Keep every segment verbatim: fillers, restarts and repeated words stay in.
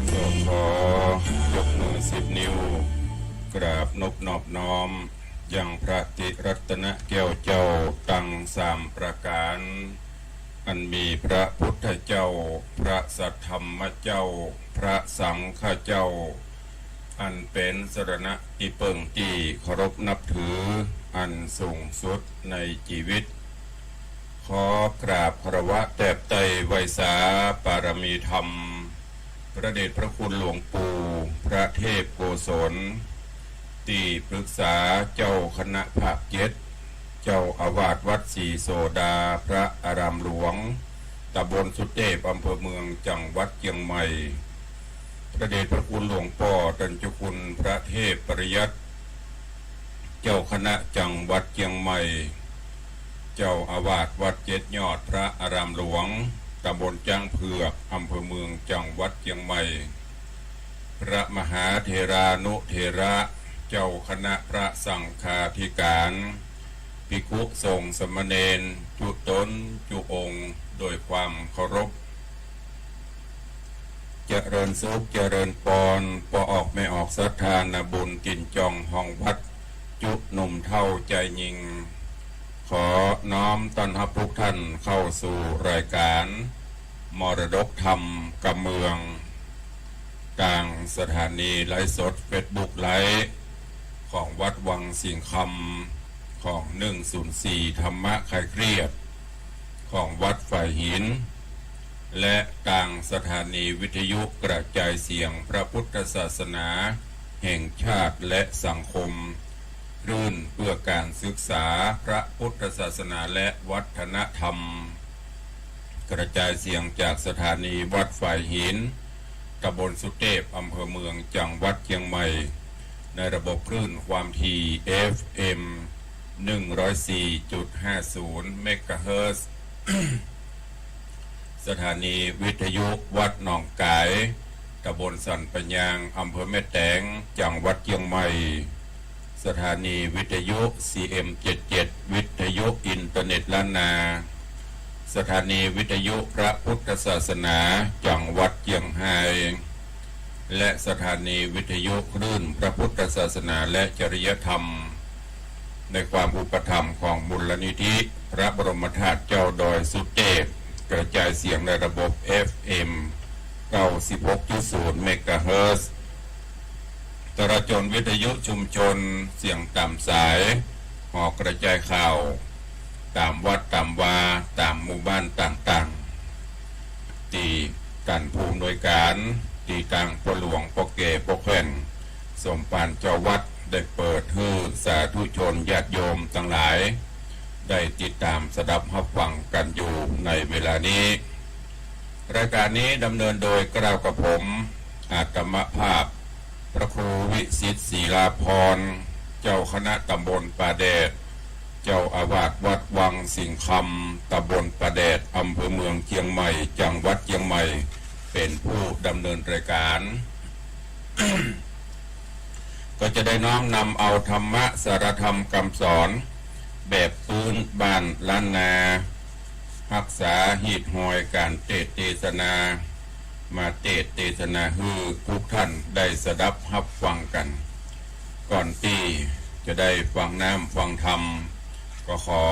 ก็ขอยกมือสิบนิ้ว กราบนบนอบน้อมยังพระติรัตนแก้วเจ้าตังสามประก๋าน อันมีพระพุทธเจ้า พระสัทธรรมเจ้า พระสังฆเจ้า อันเป๋นสรณะตี้เปิ้งตี้เคารพนับถืออันสูงสุดในจีวิต ขอกราบคารวะแตบไต้ไหว้สาปารมีธรรม พระเดชพระคุณหลวงปู่พระเทพโกศล ตี้ปรึกษาเจ้าคณะภาคเจ็ด เจ้าอาวาสวัดศรีโสดา พระอารามหลวง ตำบลสุเตพ อำเภอเมือง จังหวัดเจียงใหม่ พระเดชพระคุณหลวงป้อต้านเจ้าคุณพระเทพปริยัติ เจ้าคณะจังหวัดเจียงใหม่ เจ้าอาวาสวัดเจ็ดยอด พระอารามหลวง ตำบลจ๊างเผือก อำเภอเมือง จังหวัดเจียงใหม่ พระมหาเถรานุเถระ เจ้าคณะพระสังฆาธิการ ภิกขุสงฆ์สามเณร จุ๊ต๋นจุ๊องค์ โดยความเคารพ เจริญสุข เจริญปอน ป้อออกแม่ออกศรัทธานาบุญตี๋นจ่องห้องวัด จุ๊หนุ่มเฒ่าจายญิง ขอน้อมต้อนฮับทุกท่านเข้าสู่รายการมรดกธรรมกำเมือง ตางสถานีไลฟ์สดเฟซบุ๊กไลฟ์ของวัดวังสิงห์คำ ของหนึ่งศูนย์สี่ธรรมะคลายเครียด ของวัดฝายหิน และตางสถานีวิทยุกระจายเสียงพระพุทธศาสนาแห่งชาติและสังคม คลื่นเพื่อการศึกษาพระพุทธศาสนาและวัฒนธรรม กระจายเสียงจากสถานีวัดฝายหิน ตำบลสุเตพ อำเภอเมือง จังหวัดเจียงใหม่ ในระบบคลื่นความถี่ เอฟเอ็ม หนึ่งร้อยสี่จุดห้าศูนย์ เมกะเฮิรตซ์ สถานีวิทยุวัดหนองก๋าย ตำบลสันป่ายาง อำเภอแม่แตง จังหวัดเจียงใหม่ สถานีวิทยุ ซีเอ็มเจ็ดเจ็ด วิทยุอินเทอร์เน็ตล้านนา สถานีวิทยุพระพุทธศาสนา จังหวัดเจียงฮาย และสถานีวิทยุคลื่นพระพุทธศาสนาและจริยธรรม ในความอุปถัมภ์ของมูลนิธิพระบรมธาตุเจ้าดอยสุเตพ กระจายเสียงในระบบ เอฟเอ็ม เก้าสิบหกจุดศูนย์ เมกะเฮิรตซ์ จราจรวิทยุชุมชน เสียงต๋ามสาย หอกระจายข่าว ต๋ามวัดต๋ามวา ต๋ามหมู่บ้านต่างๆ ตี้ต้านผู้อำนวยก๋าน ตี้ตางป้อหลวง ป้อแก่ ป้อแขว่น สมภารเจ้าวัด ได้เปิดหื้อสาธุชนญาติโยมตังหลาย ได้ติดต๋ามสดับฮับฟังกั๋นอยู่ในเวลานี้ รายการนี้ดำเนินโดยเกล้ากระผม อาตมาภาพ พระครูวิสิทธิ์ ศิลาภรณ์ เจ้าคณะตำบลป่าแดด เจ้าอาวาสวัดวังสิงห์คำ ตำบลป่าแดด อำเภอเมืองเจียงใหม่ จังหวัดเจียงใหม่ เป๋นผู้ดำเนินรายการ ก็จะได้น้อมนำเอาธรรมะสาระธรรมกำสอน แบบปื๊นบ้านล้านนา ฮักษาฮีตฮอยก๋านเตสน์เตสนา มาเตสน์เตสนาหื้อทุกท่านได้สดับฮับฟังกั๋น ก่อนตี้จะได้ฟังน้ำฟังธรรม ก็ขอ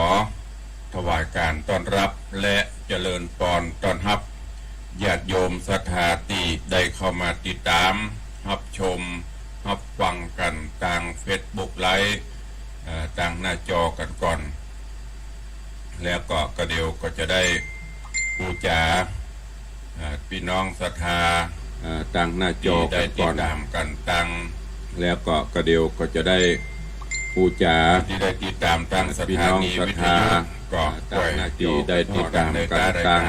ถวายก๋านต้อนฮับ และเจริญปอนต้อนฮับ ญาติโยมศรัทธาตี้ได้เข้ามาติดต๋าม ฮับชม ฮับฟังกั๋นตางเฟซบุ๊กไลฟ์ เอ่อ ตางหน้าจอกั๋นก่อน แล้วก็กระเดี่ยวก็จะได้อู้จ๋า เอ่อ ปี้น้องศรัทธา เอ่อ ตางหน้าจอกั๋นก่อน ตี้ได้ติดต๋ามกั๋นตาง แล้วก็ ก็เดี๋ยวก็จะได้พูดจ๋า ตี้ได้ติดต๋ามตางสถานีวิทยุ ก็ ตางหน้าจอ ตี้ได้ติดต๋ามกั๋นตาง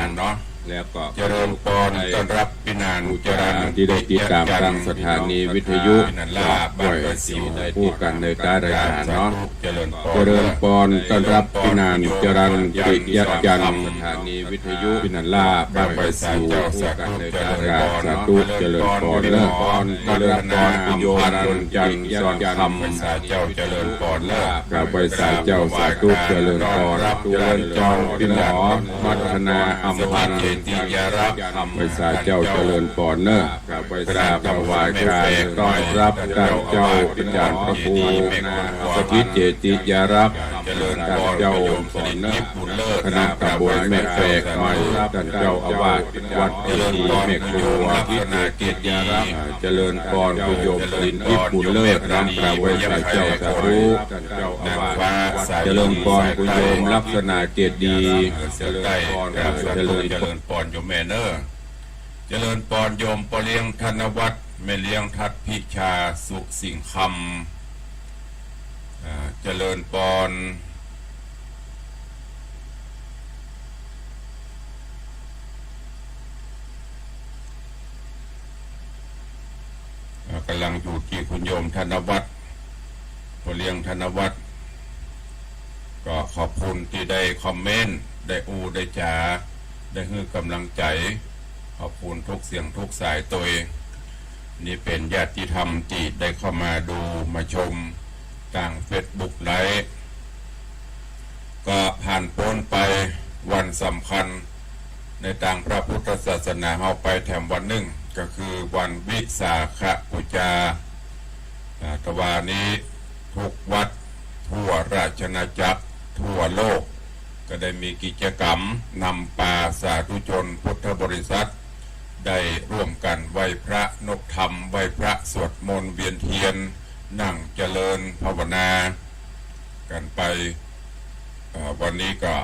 แล้วก็ เจริญปอน ต้อนฮับปี้นาน พูดจ๋า จรัญ ตี้ได้ติดต๋ามตางสถานีวิทยุ ก็ บ้านดอยสิว ได้พูดกั๋นในตางรายก๋านเนาะ เจริญปอน เจริญปอน ต้อนฮับปี้นาน จรัญ กิติยจันทร์ สถานีวิทยุ ปี้นานล่า บ้านดอยสิว พูดกั๋นในตางรายก๋าน สาธุ เจริญปอนเนาะ เจริญปอน โยม ดวงจันทร์ สอนคำ สาธุ เจริญปอนเนาะ กราบไหว้สาเจ้า สาธุ เจริญปอน เจริญปอน ปี้หมอ วัฒนา อำพันธ์ เจติยารักษ์ ไหว้สาเจ้า เจริญปอนเนาะ กราบไหว้สา ถวายก๋านต้อนฮับตางเจ้า อาจ๋ารย์พระครู สถิตเจติยารักษ์ ตางเจ้า คณะตำบลแม่แฝกใหม่ ตางเจ้าอาวาสวัดเจดีย์แม่ครัว เจริญปอน คุณโยม สลินทิพย์บุญเลิศ น้อมกราบไหว้สาเจ้า สาธุ นางฟ้า เจริญปอน คุณโยม ลักษณะเกตดี เจริญปอน เจริญปอน โยมแม่เนาะ เจริญปอน โยมป้อเลี้ยงธนวัฒน์ แม่เลี้ยงทัดพิชา สุสิงห์คำ อ่า เจริญปอน อ่า ก๋ำลังอยู่ตี้คุณโยมธนวัฒน์ ป้อเลี้ยงธนวัฒน์ ก็ขอบคุณตี้ได้คอมเมนต์ ได้อู้ได้จ๋า ได้หื้อก๋ำลังใจ๋ ขอบคุณทุกเสียงทุกสายตวย นี่เป๋นญาติธรรมตี้ได้เข้ามาดูมาชมตางเฟซบุ๊กไลฟ์ ก็ผ่านป๊นไปวันสำคัญในตางพระพุทธศาสนาเฮาไปแถมวันนึ่ง ก็คือวันวิสาขบูชา อ่า ตะวานี้ทุกวัดทั่วราชอาณาจักรทั่วโลก ก็ได้มีกิจกรรมนำปาสาธุชนพุทธบริษัท ได้ร่วมกั๋นไหว้พระนบธรรม ไหว้พระสวดมนต์เวียนเทียน นั่งเจริญภาวนากั๋นไป เอ่อ วันนี้ก็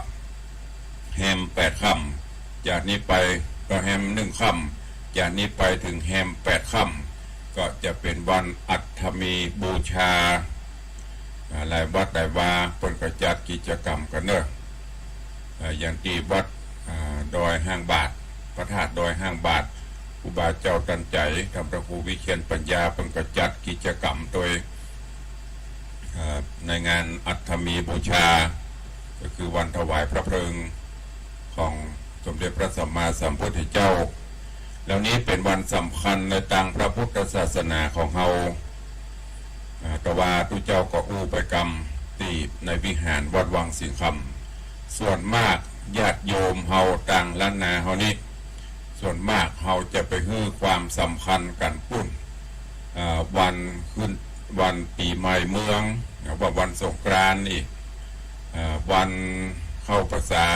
แฮมแปดค่ำ จากนี้ไปก็แฮมนึ่งค่ำ จากนี้ไปเถิงแฮมแปดค่ำ ก็จะเป๋นวันอัฐมีบูชา อ่า หลายวัดหลายวาเปิ้นก็จัดกิจกรรมกั๋นเนาะ อ่า อย่างตี้วัด อ่า ดอยห้างบาท พระธาตุดอยห้างบาท ครูบาเจ้าตันใจ๋ ท่านพระครูวิเชียรปัญญา เปิ้นก็จัดกิจกรรมตวย อ่า ในงานอัฐมีบูชา ก็คือวันถวายพระเพลิงของสมเด็จพระสัมมาสัมพุทธเจ้า แล้วนี้เป๋นวันสำคัญในตางพระพุทธศาสนาของเฮา อ่า ตะวาตุ๊เจ้าก็อู้ไปกำตี้ในวิหารวัดวังสิงห์คำ ส่วนมากญาติโยมเฮาตางล้านนาเฮานี้ ส่วนมากเฮาจะไปหื้อความสำคัญกั๋นปู๊น อ่า วันขึ้น วันปี๋ใหม่เมือง นะ ว่าวันสงกรานต์นี่ อ่า วันเข้าพรรษา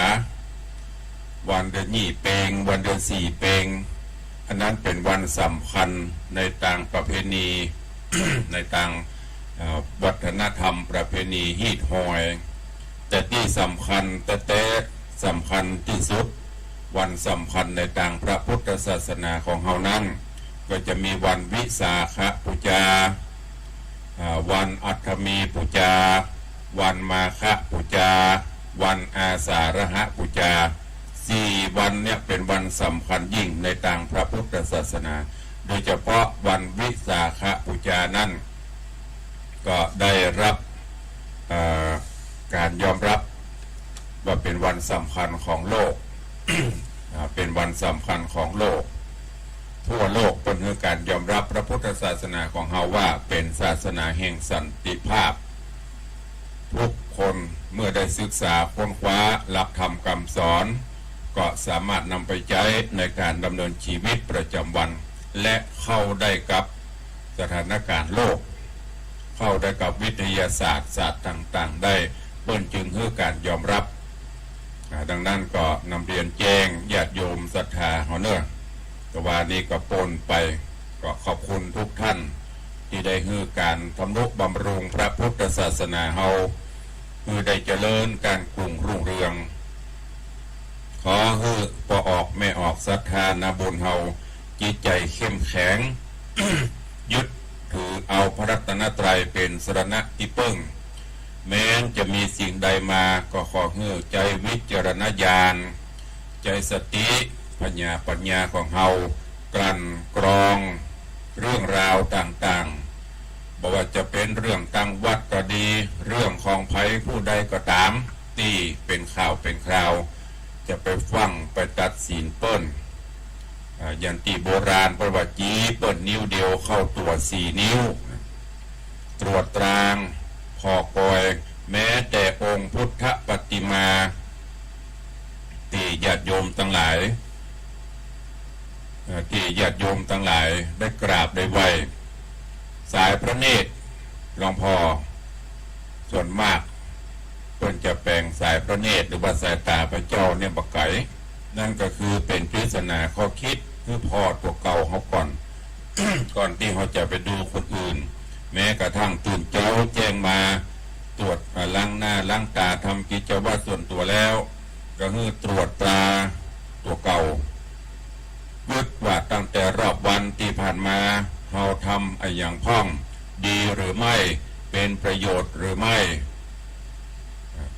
วันเดือนยี่เป็ง วันเดือนสี่เป็ง อันนั้นเป๋นวันสำคัญในตางประเพณี ในตาง เอ่อ วัฒนธรรมประเพณีฮีตฮอย แต่ตี้สำคัญแต๊ๆ สำคัญตี้สุด วันสำคัญในตางพระพุทธศาสนาของเฮานั้น ก็จะมีวันวิสาขบูชา อ่า วันอัฐมีบูชา วันมาฆบูชา วันอาสาฬหบูชา สี่วันเนี่ยเป๋นวันสำคัญยิ่งในตางพระพุทธศาสนา โดยเฉพาะวันวิสาขบูชานั้น ก็ได้รับ เอ่อ ก๋านยอมรับว่าเป๋นวันสำคัญของโลก อ่า เป๋นวันสำคัญของโลก ทั่วโลกเปิ้นหื้อก๋านยอมรับพระพุทธศาสนาของเฮาว่าเป๋นศาสนาแห่งสันติภาพ ทุกคนเมื่อได้ศึกษาค้นคว้าหลักธรรมคำสอน ก็สามารถนำไปใจ๊ในก๋านดำเนินชีวิตประจำวัน และเข้าได้กับสถานการณ์โลก เข้าได้กับวิทยาศาสตร์ ศาสตร์ต่างๆ ได้ เปิ้นจึงหื้อก๋านยอมรับ อ่า ดังนั้นก็นำเรียนแจ้งญาติโยมศรัทธาเฮาเนาะ ตะวานี้ก็ป๊นไป ก็ขอบคุณทุกท่านตี้ได้หื้อก๋านทำนุบำรุงพระพุทธศาสนาเฮา หื้อได้เจริญก้าวกุ่งรุ่งเรือง ขอหื้อป้อออกแม่ออกศรัทธานาบุญเฮา จิตใจ๋เข้มแข็ง ยึดถือเอาพระรัตนตรัยเป๋นสรณะตี้เปิ้ง แม้นจะมีสิ่งใดมาก็ขอหื้อใจ๊วิจารณญาณ ใจ๊สติผญาปัญญาของเฮากลั่นกรองเรื่องราวต่างๆ บ่ว่าจะเป๋นเรื่องตางวัดก็ดี เรื่องของใผผู้ใดก็ต๋าม ตี้เป๋นข่าวเป๋นคราว จะไปฟั่งไปตัดสินเปิ้น อ่า อย่างตี้โบราณเปิ้นว่า จี๊เปิ้นนิ้วเดียวเข้าตั๋วสี่นิ้ว ตรวจตราผ่อปอย แม้แต่องค์พุทธปฏิมา ตี้ญาติโยมตังหลาย เอ่อ ตี้ญาติโยมตังหลายได้กราบได้ไหว้ สายพระเนตร หลวงพ่อ ส่วนมากเปิ้นจะแป๋งสายพระเนตร หรือว่าสายต๋าพระเจ้าเนี่ยบ่ไก๋ นั่นก็คือเป๋นปริศนาข้อคิดหื้อพ่อตั๋วเก่าเฮาก่อน ก่อนตี้เฮาจะไปดูคนอื่น แม้กระทั่งตื่นเจ๊าแจ้งมาตรวจ อ่า ล้างหน้าล้างต๋า ทำกิจวัตรส่วนตั๋วแล้ว ก็หื้อตรวจตราตั๋วเก่า กึ๊ดว่าตั้งแต่รอบวันตี้ผ่านมา เฮาทำอะหยังพ่อง ดีหรือไม่ เป๋นประโยชน์หรือไม่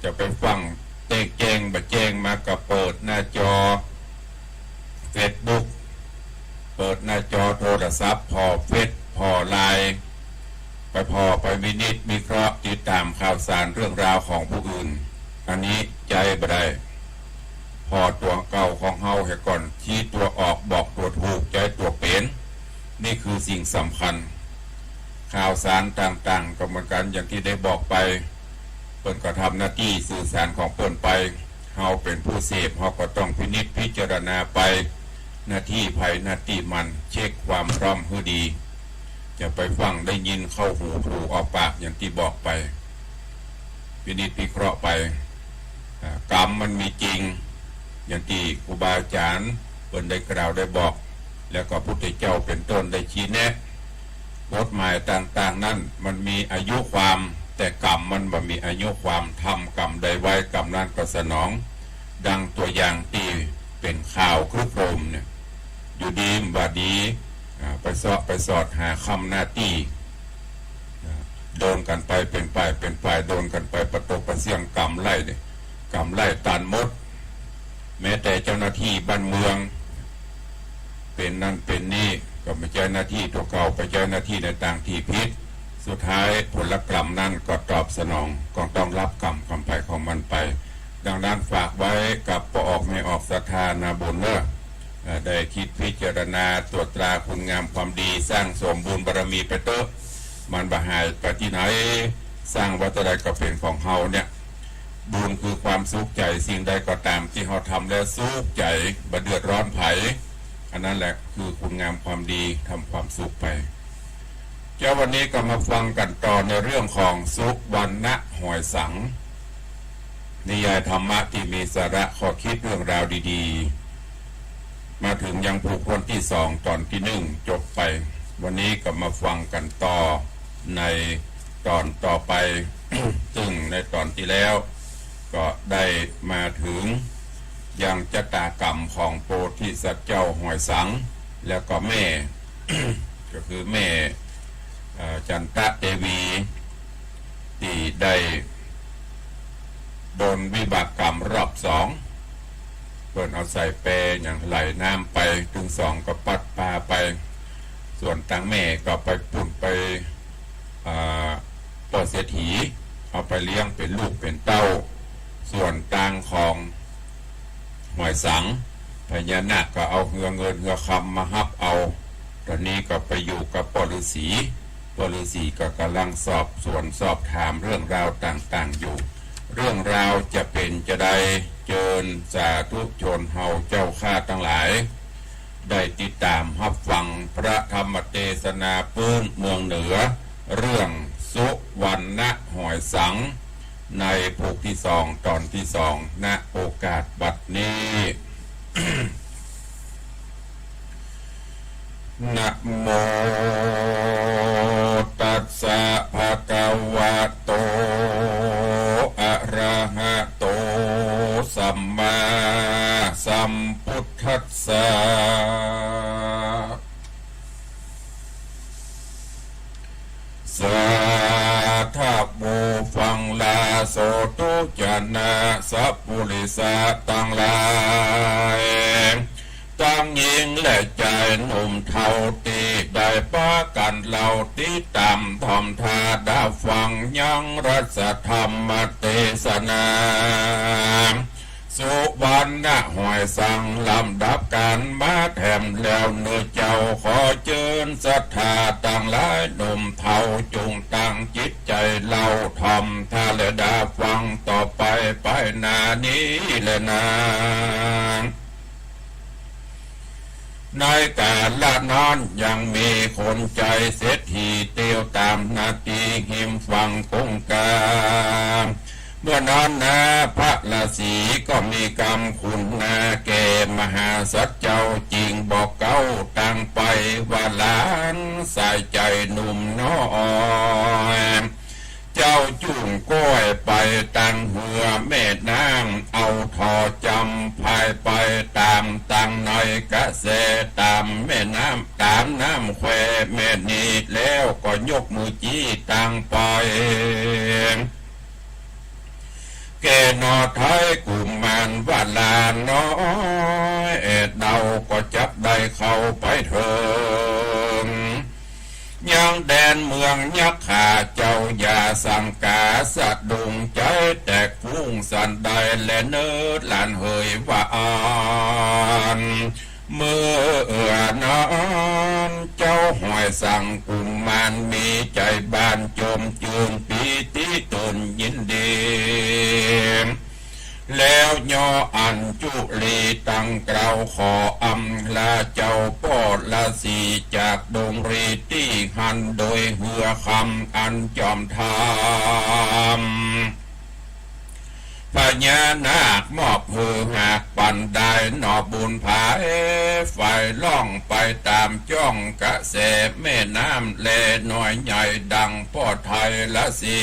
จะไปฟั่งแต๊งแจ้งบ่แจ้งมาก็เปิดหน้าจอเฟซบุ๊ก เปิดหน้าจอโทรศัพท์ ผ่อเฟซ ผ่อไลน์ ไปผ่อไปวินิจวิเคราะห์ติดต๋ามข่าวสารเรื่องราวของผู้อื่น อันนี้ใจ๊บ่ได้ ผ่อตั๋วเก่าของเฮาเหียก่อน ชี้ตั๋วออก บอกตั๋วถูก ใจ๊ตั๋วเป๋น นี่คือสิ่งสำคัญ ข่าวสารต่างๆ ก็เหมือนกั๋น อย่างตี้ได้บอกไป เปิ้นก็ทำหน้าตี้สื่อสารของเปิ้นไป เฮาเป๋นผู้เสพ เฮาก็ต้องพินิจพิจารณาไป หน้าตี้ใผหน้าตี้มัน เช็คความพร้อมหื้อดี จะไปฟั่งได้ยินเข้าหู ถูกออกปาก อย่างตี้บอกไป พินิจพิเคราะห์ไป อ่า กรรมมันมีจริง อย่างตี้ครูบาอาจ๋ารย์เปิ้นได้กล่าวได้บอก แล้วก็พุทธเจ้าเป๋นต้นได้ชี้แนะ กฎหมายต่างๆ นั้นมันมีอายุความ แต่กรรมมันบ่มีอายุความ ทำกรรมใดไว้ กรรมนั้นก็สนอง ดังตั๋วอย่างตี้เป๋นข่าวครึกโครมเนี่ย อยู่ดีบ่ดี อ่า ไปเซาะไปสอดหาคำหน้าตี้ อ่า โดนกั๋นไปเป๋นฝ่ายเป๋นฝ่าย โดนกั๋นไปปะตกปะเสี้ยง กรรมไล่เนี่ย กรรมไล่ตันหมด แม้แต่เจ้าหน้าตี้บ้านเมือง เป๋นนั่นเป๋นนี่ ก็ไปใจ๊หน้าตี้ตั๋วเก่า ไปใจ๊หน้าตี้ในตางตี้ผิด สุดท้ายผลกรรมนั้นก็ตอบสนอง ก็ต้องรับกรรมของใผของมันไป ดังนั้นฝากไว้กับป้อออกแม่ออกศรัทธานาบุญเน่อ เอ่อ ได้กึ๊ดพิจารณาตรวจตราคุณงามความดี สร้างสมบุญบารมีไปเต๊อะ มันบ่หายไปตี้ไหน สร้างไว้เต้าใดก็เป๋นของเฮาเนี่ย บุญคือความสุขใจ๋ สิ่งใดก็ต๋ามตี้เฮาทำแล้วสุขใจ๋ บ่เดือดร้อนใผ อันนั้นแหละคือคุณงามความดี ทำความสุขไป เจ๊า วันนี้ก็มาฟังกั๋นต่อในเรื่องของสุวรรณหอยสัง นิยายธรรมะตี้มีสาระข้อคิดเรื่องราวดีๆ มาเถิงยังผูกต้นตี้สองต๋อนตี้นึ่งจบไป วันนี้ก็มาฟังกั๋นต่อในต๋อนต่อไป ซึ่งในต๋อนตี้แล้วก็ได้มาเถิงยังจะต๋ากรรมของโพธิสัตว์เจ้าหอยสัง แล้วก็แม่ ก็คือแม่ เอ่อ จันตะเตวี ตี้ได้โดนวิบากกรรมรอบสอง เปิ้นเอาใส่แปอย่างไหลน้ำไป ตึงสองก็ปัดปาไป ส่วนตางแม่ก็ไปปุ้นไป อ่า ป้อเศรษฐี เอาไปเลี้ยงเป๋นลูกเป๋นเต้า ส่วนตางของหอยสัง พญานาคก็เอาเฮือเงินเฮือคำมาฮับเอา ต๋อนนี้ก็ไปอยู่กับป้อฤๅษี ป้อฤๅษีก็ก่ำลังสอบสวนสอบถามเรื่องราวต่างๆ อยู่ เรื่องราวจะเป๋นจาใด เจิญสาธุชนเฮาเจ้าข้าตังหลาย ได้ติดต๋ามฮับฟังพระธรรมเตสนาปื๊นเมืองเหนือ เรื่องสุวรรณหอยสัง ในผูกตี้สองต๋อนตี้สอง ณ โอกาสบัดนี้ นะโมตัสสะ ภะคะวะโต อะระหะโต สัมมาสัมพุทธัสสะ สาธุ ฟังลาโสธุ จะนะ สัพปุริสะตังหลาย ตังญิงและจายหนุ่มเฒ่า ตี้ได้ปากั๋นเล่าติดต๋ามถ่อมถ้าดาฟังยังรัตถธรรมเตสนา สุวรรณห้วยสัง ลำดับกั๋นมาแถมแล้วเนาะเจ้า ขอเจิญศรัทธาตังหลายหนุ่มเฒ่า จุ่งตั้งจิตใจ๋เล่าถ่อมถ้าและดาฟังต่อไป ไปหน้านี้แลนา ในก๋าละนั้นยังมีคนใจ๋เศรษฐีเตียวต๋ามนาตี้ฮิมฝั่งคงคา เมื่อนั้นนา พระราศีก็มีกำขุนนาแก่มหาสัตว์เจ้า จึงบอกเก๊าตังไปว่า หลานสายใจ๋หนุ่มน้อย เจ้าจุ่งก้อยไปตังเฮือแม่น้ำ เอาถ่อจำพายไปต๋ามตังในกระแส ต๋ามแม่น้ำ ต๋ามน้ำแควแม่นี้ แล้วก็ยกมือจี้ตังไป แก่หน่อไท้กุมารว่า หลานน้อย เฮาก็จักได้เข้าไปเถิง ยังแดนเมืองยักขา เจ้าอย่าสังกาสะดุ้งใจ๋แตกฟุ้งสันใดแลเนิดหลานเหยว่าอั้น เมื่อนั้นเจ้าห้วยสังกุมาร มีใจ๋บานจมจื้นปีติตื่นยินดี แล้วย่ออัญจุลีตังเกล้าขออำลาเจ้าป้อราศีจากดงรีตี้หั้น โดยเฮือคำอันจอมธรรม พญานาคมอบหื้อหากปั๋นได้หน่อบุญผาย ฝ่ายล่องไปต๋ามจ้องกระแสแม่น้ำ แลน้อยใหญ่ดังป้อไทยราศี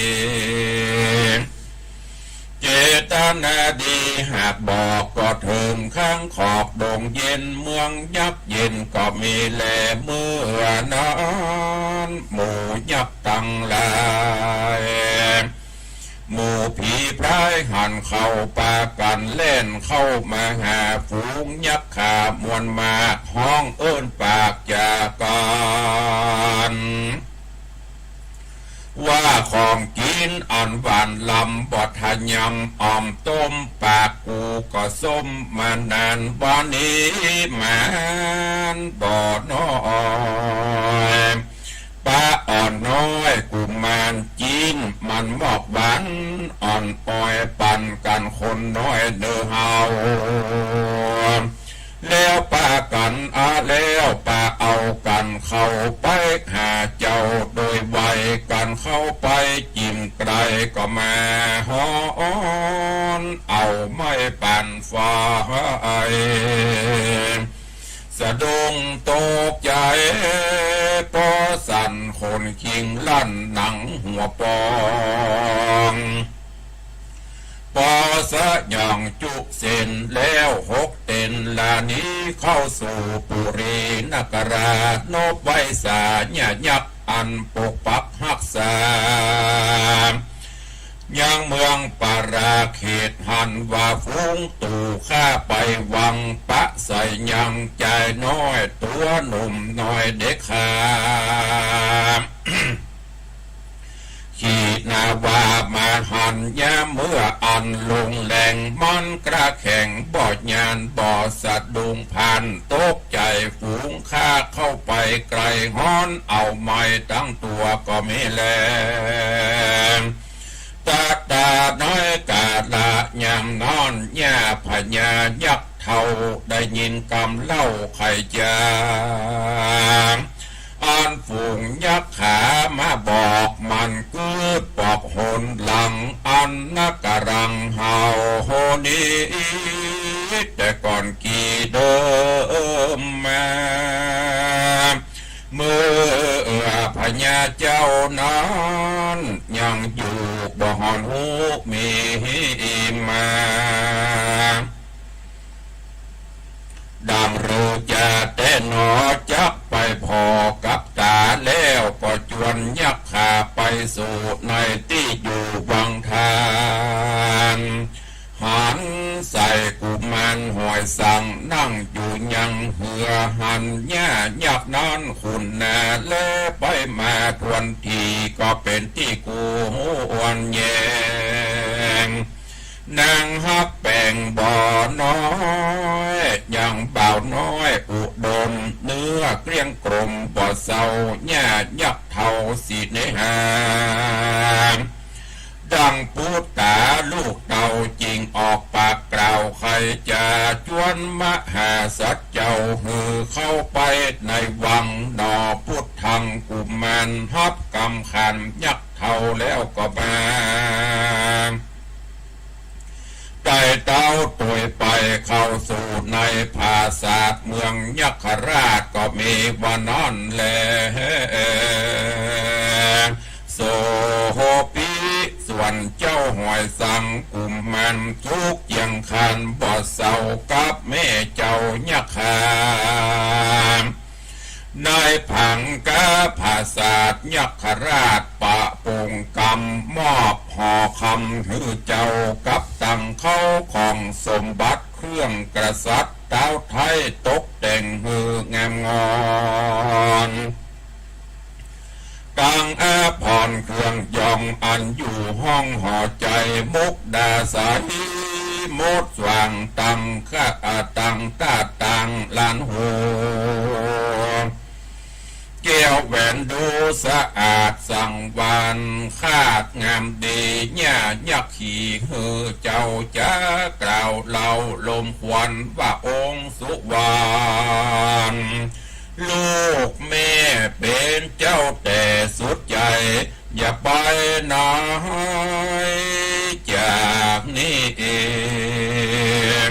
เจตนาดีหากบอกก็เถิงข้างขอบดงเย็น เมืองยักษ์เย็นก็มีแล เมื่อนั้นหมู่ยักษ์ตังหลาย หมู่ผีพรายหันเข้าปากั๋นแล่นเข้ามาหาฝูงยักขามวลมาก ฮ้องเอิ้นปากจากั๋น ว่าของกิ๋นอันหวานล้ำบ่ทะยำ อ่อมต้มปากกูก็ส้มมานาน บ่านี้หมานบ่น้อย ปะอ่อนน้อยกุมารจีน มันมอกหวานอ่อนอ้อย ปันกั๋นคนน้อยเน่อเฮา แล้วปากั๋นอาแล้วปาเอากั๋นเข้าไปหาเจ้าโดยไว กั๋นเข้าไปจิ่มไกลก็มาฮ้อนเอาไม้ปันไฟ สะดุ้งตกใจ๋ ป้อสั่นขนคิงลั่นหนังหัวปอง ปอสะหย่องจุเส้นแล้วหกเต็น ลานี้เข้าสู่ปุรีนครา นบไหว้สาญายักษ์อันปกปักฮักษา ยังเมืองปาราเขตหั้น ว่าฝูงตู่ข้าไปวังปะใสยังจายน้อยตั๋วหนุ่มน้อยเด็กขา ขีนาวามาหันยามเมื่ออันลงแรง มันกระแข่งบ่ยานบ่สะดุ้งพลันตกใจ๋ ฝูงข้าเข้าไปไกลฮ้อนเอาไหม้ตังตั๋วก็มีแล ตะตาน้อยกาละยามนั้น ย่าพญายักษ์เฒ่าได้ยินกำเล่าไขจา อันฝูงยักขามาบอกมันกึ๊ดปอกหนหลัง อันนักกะรังเฮาโหนี้ แต่ก่อนกี่เดิมมา เมื่อพญาเจ้านั้นยังอยู่บ่หอนฮู้มีมา ดังฤๅจาแต๊หนอ จักไปผ่อกับต๋าแล้วก็จวนยักขา สู่ในตี้อยู่วังทาน หันใส่กุมารหอยสังนั่งอยู่ยังเฮือ หันหญ้ายักษ์นั้นขุนนา และไปมาทวนที ก็เป๋นตี้กวนแยง นางฮักแป๋งบ่อน้อย ยังบ่าวน้อยอุดม เนื้อเกลี้ยงกลมบ่เซา หญ้ายักษ์เทาสิเนหา ดังปุตตาลูกเต้าจึงออกปากกล่าวไขจ๋า จวนมหาสัตว์เจ้าหื้อเข้าไปในวังหนอ ปุตตังกุมารฮับกำขันยักษ์เทาแล้วก็มา ไต่เต้าตวยไปเข้าสู่ในผาสาทเมืองยักขราชก็มีว่านั้นแล โสปิ ส่วนเจ้าหอยสังกุมารทุกข์เยียงคานบ่เซากับแม่เจ้ายักขา ในผังคาผาสาทยักขราชประปงกำ มอบหอคำหื้อเจ้ากับตังเข้าของสมบัติเครื่องกษัตริย์ เต๊าไท้ตกแต่งหื้องามงอน ตังอาภรณ์เครื่องยองอันอยู่ห้องหอใจ๋ มุกดาใสหมดสว่างตังคะ ตังตาตังลานหู แก้วแหวนดูสะอาดสังวรรค์ คาดงามดี หญ้ายักขีหื้อเจ้าจ๋ากล่าวเล่าลมควันว่าองค์สุวรรณ ลูกแม่เป๋นเจ้าแต่สุดใจ๋ อย่าไปไหนจากนี้เอง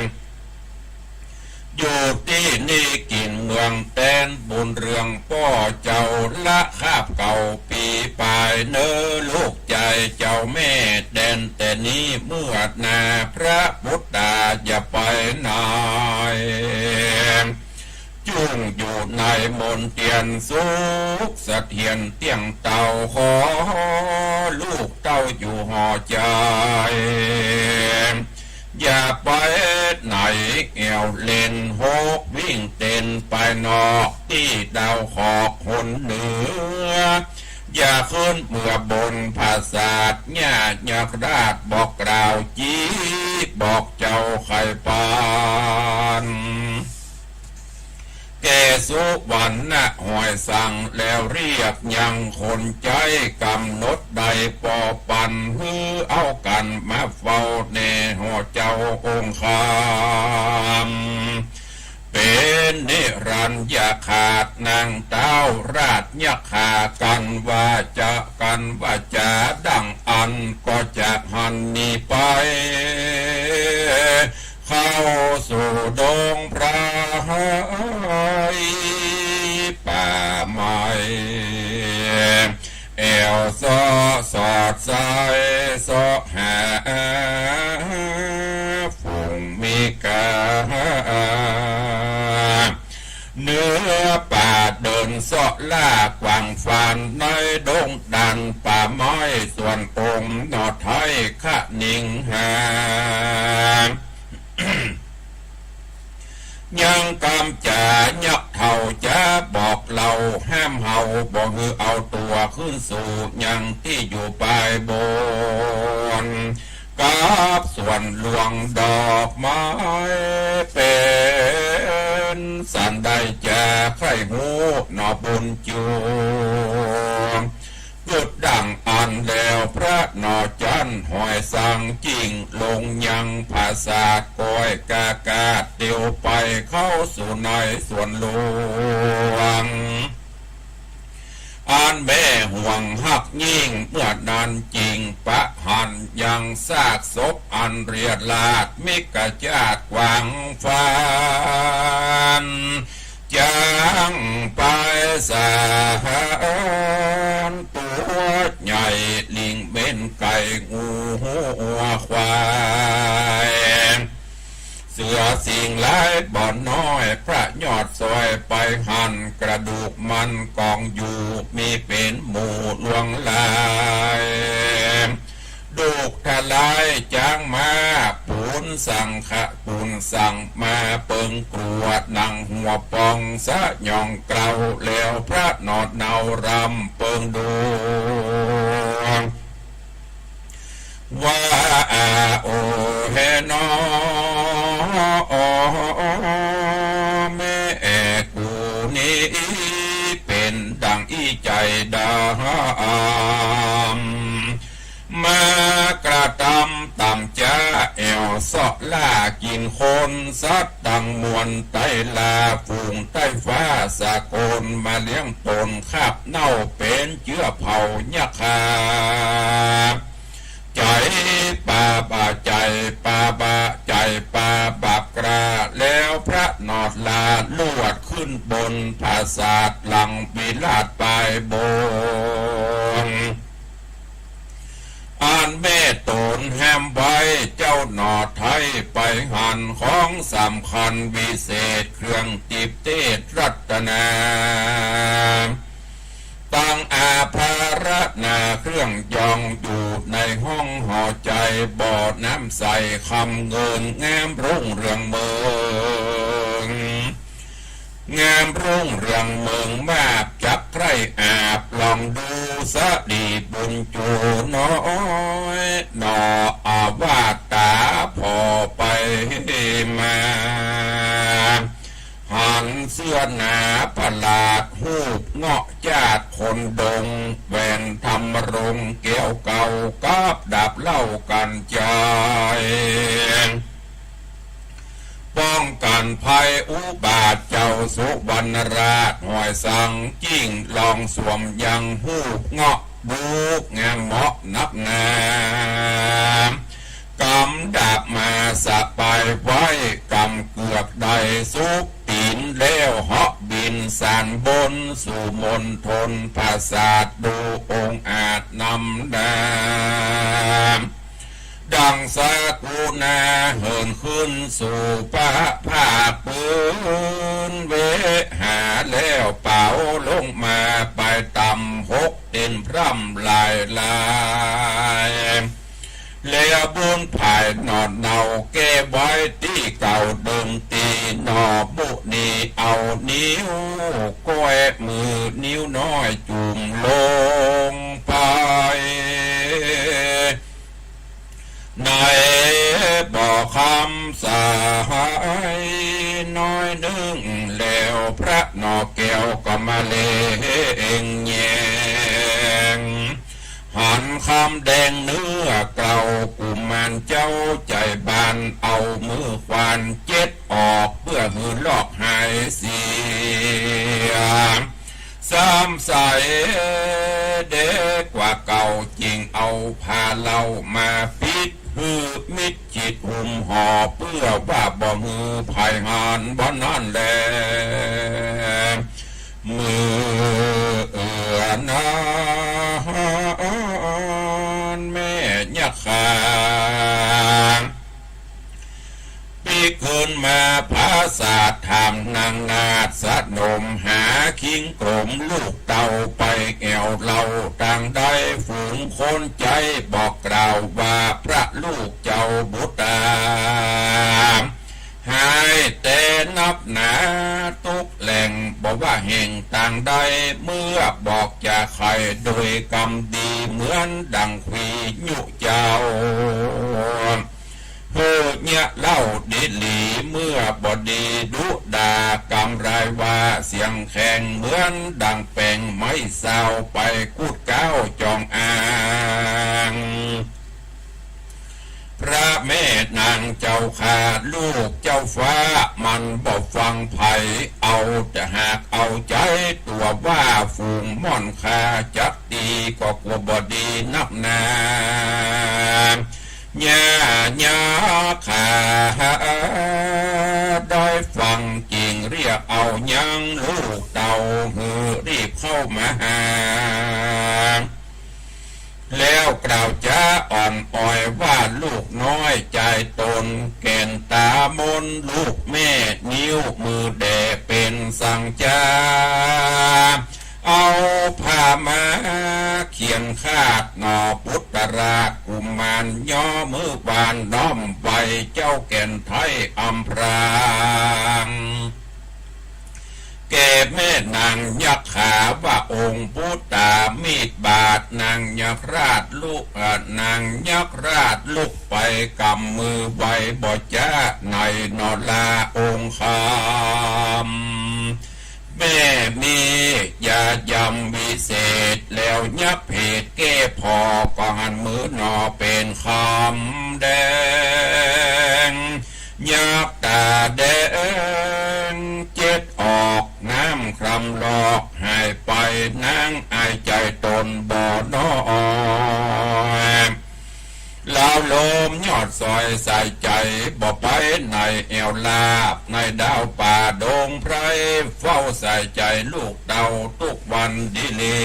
อยู่ตี้นี่กิ๋นเมืองแตนบุญเรืองป้อเจ้าละคาบเก่าปี๋ปายเน้อลูกใจ๋เจ้าแม่ แตนแต่นี้เมื่อหน้าพระปุตตาอย่าไปไหน จุ่งอยู่ในมณเฑียรสุขเสถียรเตี้ยงเต้า ขอลูกเต้าอยู่หอใจ๋ อย่าไปไหนแอ่วเล่นหกวิ่งเต้นไปนอกตี้ดาวขอกหนเหนือ อย่าขึ้นเมือบนผาสาทหญ้ายักขราชบอกกล่าวจี๊บอกเจ้าไขปาน แก่สุวรรณหอยสังแล้วเรียกยังคนใจ๊ กำหนดได้ปอปันหื้อเอากั๋นมาเฝ้าแน่หอเจ้าองค์คำ เป๋นนิรันดร์อย่าขาดนางเต้าราชยักขา กั๋นว่าจะกั๋นว่าจ๋าดั่งอั้นก็จักหันหนีไป เข้าสู่ดงไพรป่าไม้ แอ่วเซาะสอดใสเซาะหาฝูงมิกา เนื้อป่าเดินเซาะล่ากว้างฟาน ในดงดันป่าไม้ส่วนตมหนอไท้คะนิงหา ยังกำจ๋ายักษ์เฒ่าจะบอกเล่าห้ามเฮาบ่หื้อเอาตั๋วขึ้นสู่ยังตี้อยู่ปายบน กับสวนหลวงดอกไม้เป๋นสันได้จะใค่ฮู้หนอบุญจู กึ๊ดดั่งอั้นแล้วพระหนอจั้นหอยสังจึ่งลงยังผาสาทก้อยกากาดเตียวไปเข้าสู่ในสวนหลวง อันแม่ห่วงฮักยิ่งเมื่อนั้นจึ่งปะหันยังซากศพอันเรียราษฎร์มิกาจาดกว้างฟาน จางไปสารตั๋วใหญ่ลิงเม้นไก่งูหัวควาย เสือสิงห์ลายบ่อน้อยพระยอดซอยไปหันกระดูกมันกองอยู่มีเป๋นหมู่ลวงลา ต๋ายจ๋างมา ปู๋นสังฆะ ปู๋นสังมาเปิงกลัว หนังหัวป่องสยองเกล้า แล้วพระหนอดเนาลำเปิงดวง ว่า อา โอ แฮ นอ แม่กูนี้เป๋นดั่งอี้ใจ๋ดำ มากระตำต่ำจ๊า แอ่วเซาะล่ากิ๋นคน สัตว์ตังมวลไต้ลา ฝูงไต้ฟ้าสากล มาเลี้ยงต๋นคาบเน่า เป๋นเจื้อเผ่ายักขา ใจ๋ปาบา ใจ๋ปาบา ใจ๋ปาบาปกล้า แล้วพระหนอดลาดลวดขึ้นบนผาสาทหลังวิราชปายบน อันแม่ต๋นแฮมไว้ เจ้าหนอไท้ไปหันของสำคัญวิเศษ เครื่องติบเตศรัตนา ตังอาภรณาเครื่องยอง อยู่ในห้องหอใจ๋ บ่อน้ำใสคำเงิน งามรุ่งเรืองเมือง งามรุ่งเรืองเมืองมาก จักใคร่อาบลองดู สะดีบุญจูน้อย หนออาวาสต๋าผ่อไปมา หันเสื้อหนาประหลาด ฮูปเงาะจาติคนดง แหวนทำรงแก้วเก่า กับดาบเหล้ากัญชัย ป้องกั๋นภัยอุบาท เจ้าสุวรรณราชหอยสัง ยิ่งลองสวมยังฮูปเงาะ ดูงามเหมาะนักหนา ก๋ำดาบมาสะปายไว้ ก๋ำเกือกได้สุกตี๋น แล้วเหาะบินสานบน สู่มณฑลผาสาท ดูองอาจนำหน้า ดังสากุณาเหินขึ้นสู่พระภาคพื้นวิหาร แล้วเป๋าลงมาไปต่ำหกเด่นพร่ำหลายหลาย แล้วบุญผายหนอดเนาแก้ไว้ตี้เก่าเดิมตี้ หนอบุนีเอานิ้วก้อย มือนิ้วน้อยจุ่มลงไป ในบ่อคำใสน้อยนึ่ง แล้วพระหนอแก้วก็มาเล็งแยง หันคำแดงเนื้อเกลา กุมารเจ้าใจ๋บาน เอามือควานเจ็ดออก เปื้อหื้อลอกหายเสีย ซ้ำใสเดกว่าเก่า จึงเอาผ้าเหล้ามาปิด หื้อมิดจิดหุ้มห่อ เปื้อว่าบ่หื้อใผหัน บ่นั้นแล เมื่อเอื้อนั้น แม่ยักขาปิ๊กขึ้นมาผาสาท ถามนางนาฏสนม หาคิงกลมลูกเต้า ไปแอ่วเล่าตางใด ฝูงคนใจ๊บอกกล่าวว่า พระลูกเจ้าบุตรา หายแต่นักหนา ตุ๊กแหล่งบ่ว่าแห่งตางใด เมื่อบอกจาใค่โดยกำดี เหมือนดั่งขวียุเจ้า หื้อเยียะเล่าดีหลี เมื่อบ่ดีดุด่ากำรายว่า เสียงแข็งเหมือนดั่งแป๋งไม้ซาว ไปกูดก้าวจองอาง พระแม่นางเจ้าข้า ลูกเจ้าฟ้ามันบ่ฟังใผ เอาแต่หากเอาใจ๋ตั๋วว่า ฝูงม่อนข้าจักดี ก็กั๋วบ่ดีนักหนา ย่ายักขาได้ฟัง จึงเรียกเอายังลูกเต้า หื้อรีบเข้ามาหา แล้วกล่าวจ๋าอ่อนอ่อยว่า ลูกน้อยจายต๋น แก่นต๋ามน ลูกแม่นิ้วมือแด่ เป๋นสังจ๋า เอาผ้ามาเข เจียงคาดหน่อปุตตรากุมาร ย่อมือวานน้อมไหว้เจ้าแก่นไทยอำพราง แก่แม่นางยักขาว่าองค์ปุตตามีดบาด นางยักราชลุก เอ่อ นางยักราชลุกไปกำมือไหว้บ่จ๊าในหนอลาองค์คำ แม่มียายำวิเศษ แล้วยักเพศแก้ผ่อ ก็หันมือหน่อเป๋นคำแดง ยักต๋าแดงเจ็ดออก น้ำคลำลอกหายไป นางอายใจ๋ต๋นบ่น้อย ลาวโลมยอดสอยใส่ใจ๋บ่ไป ในแอ่วลาบในดาวป่าดงไพร เฝ้าใส่ใจ๋ลูกเต้ากู้วันดีหลี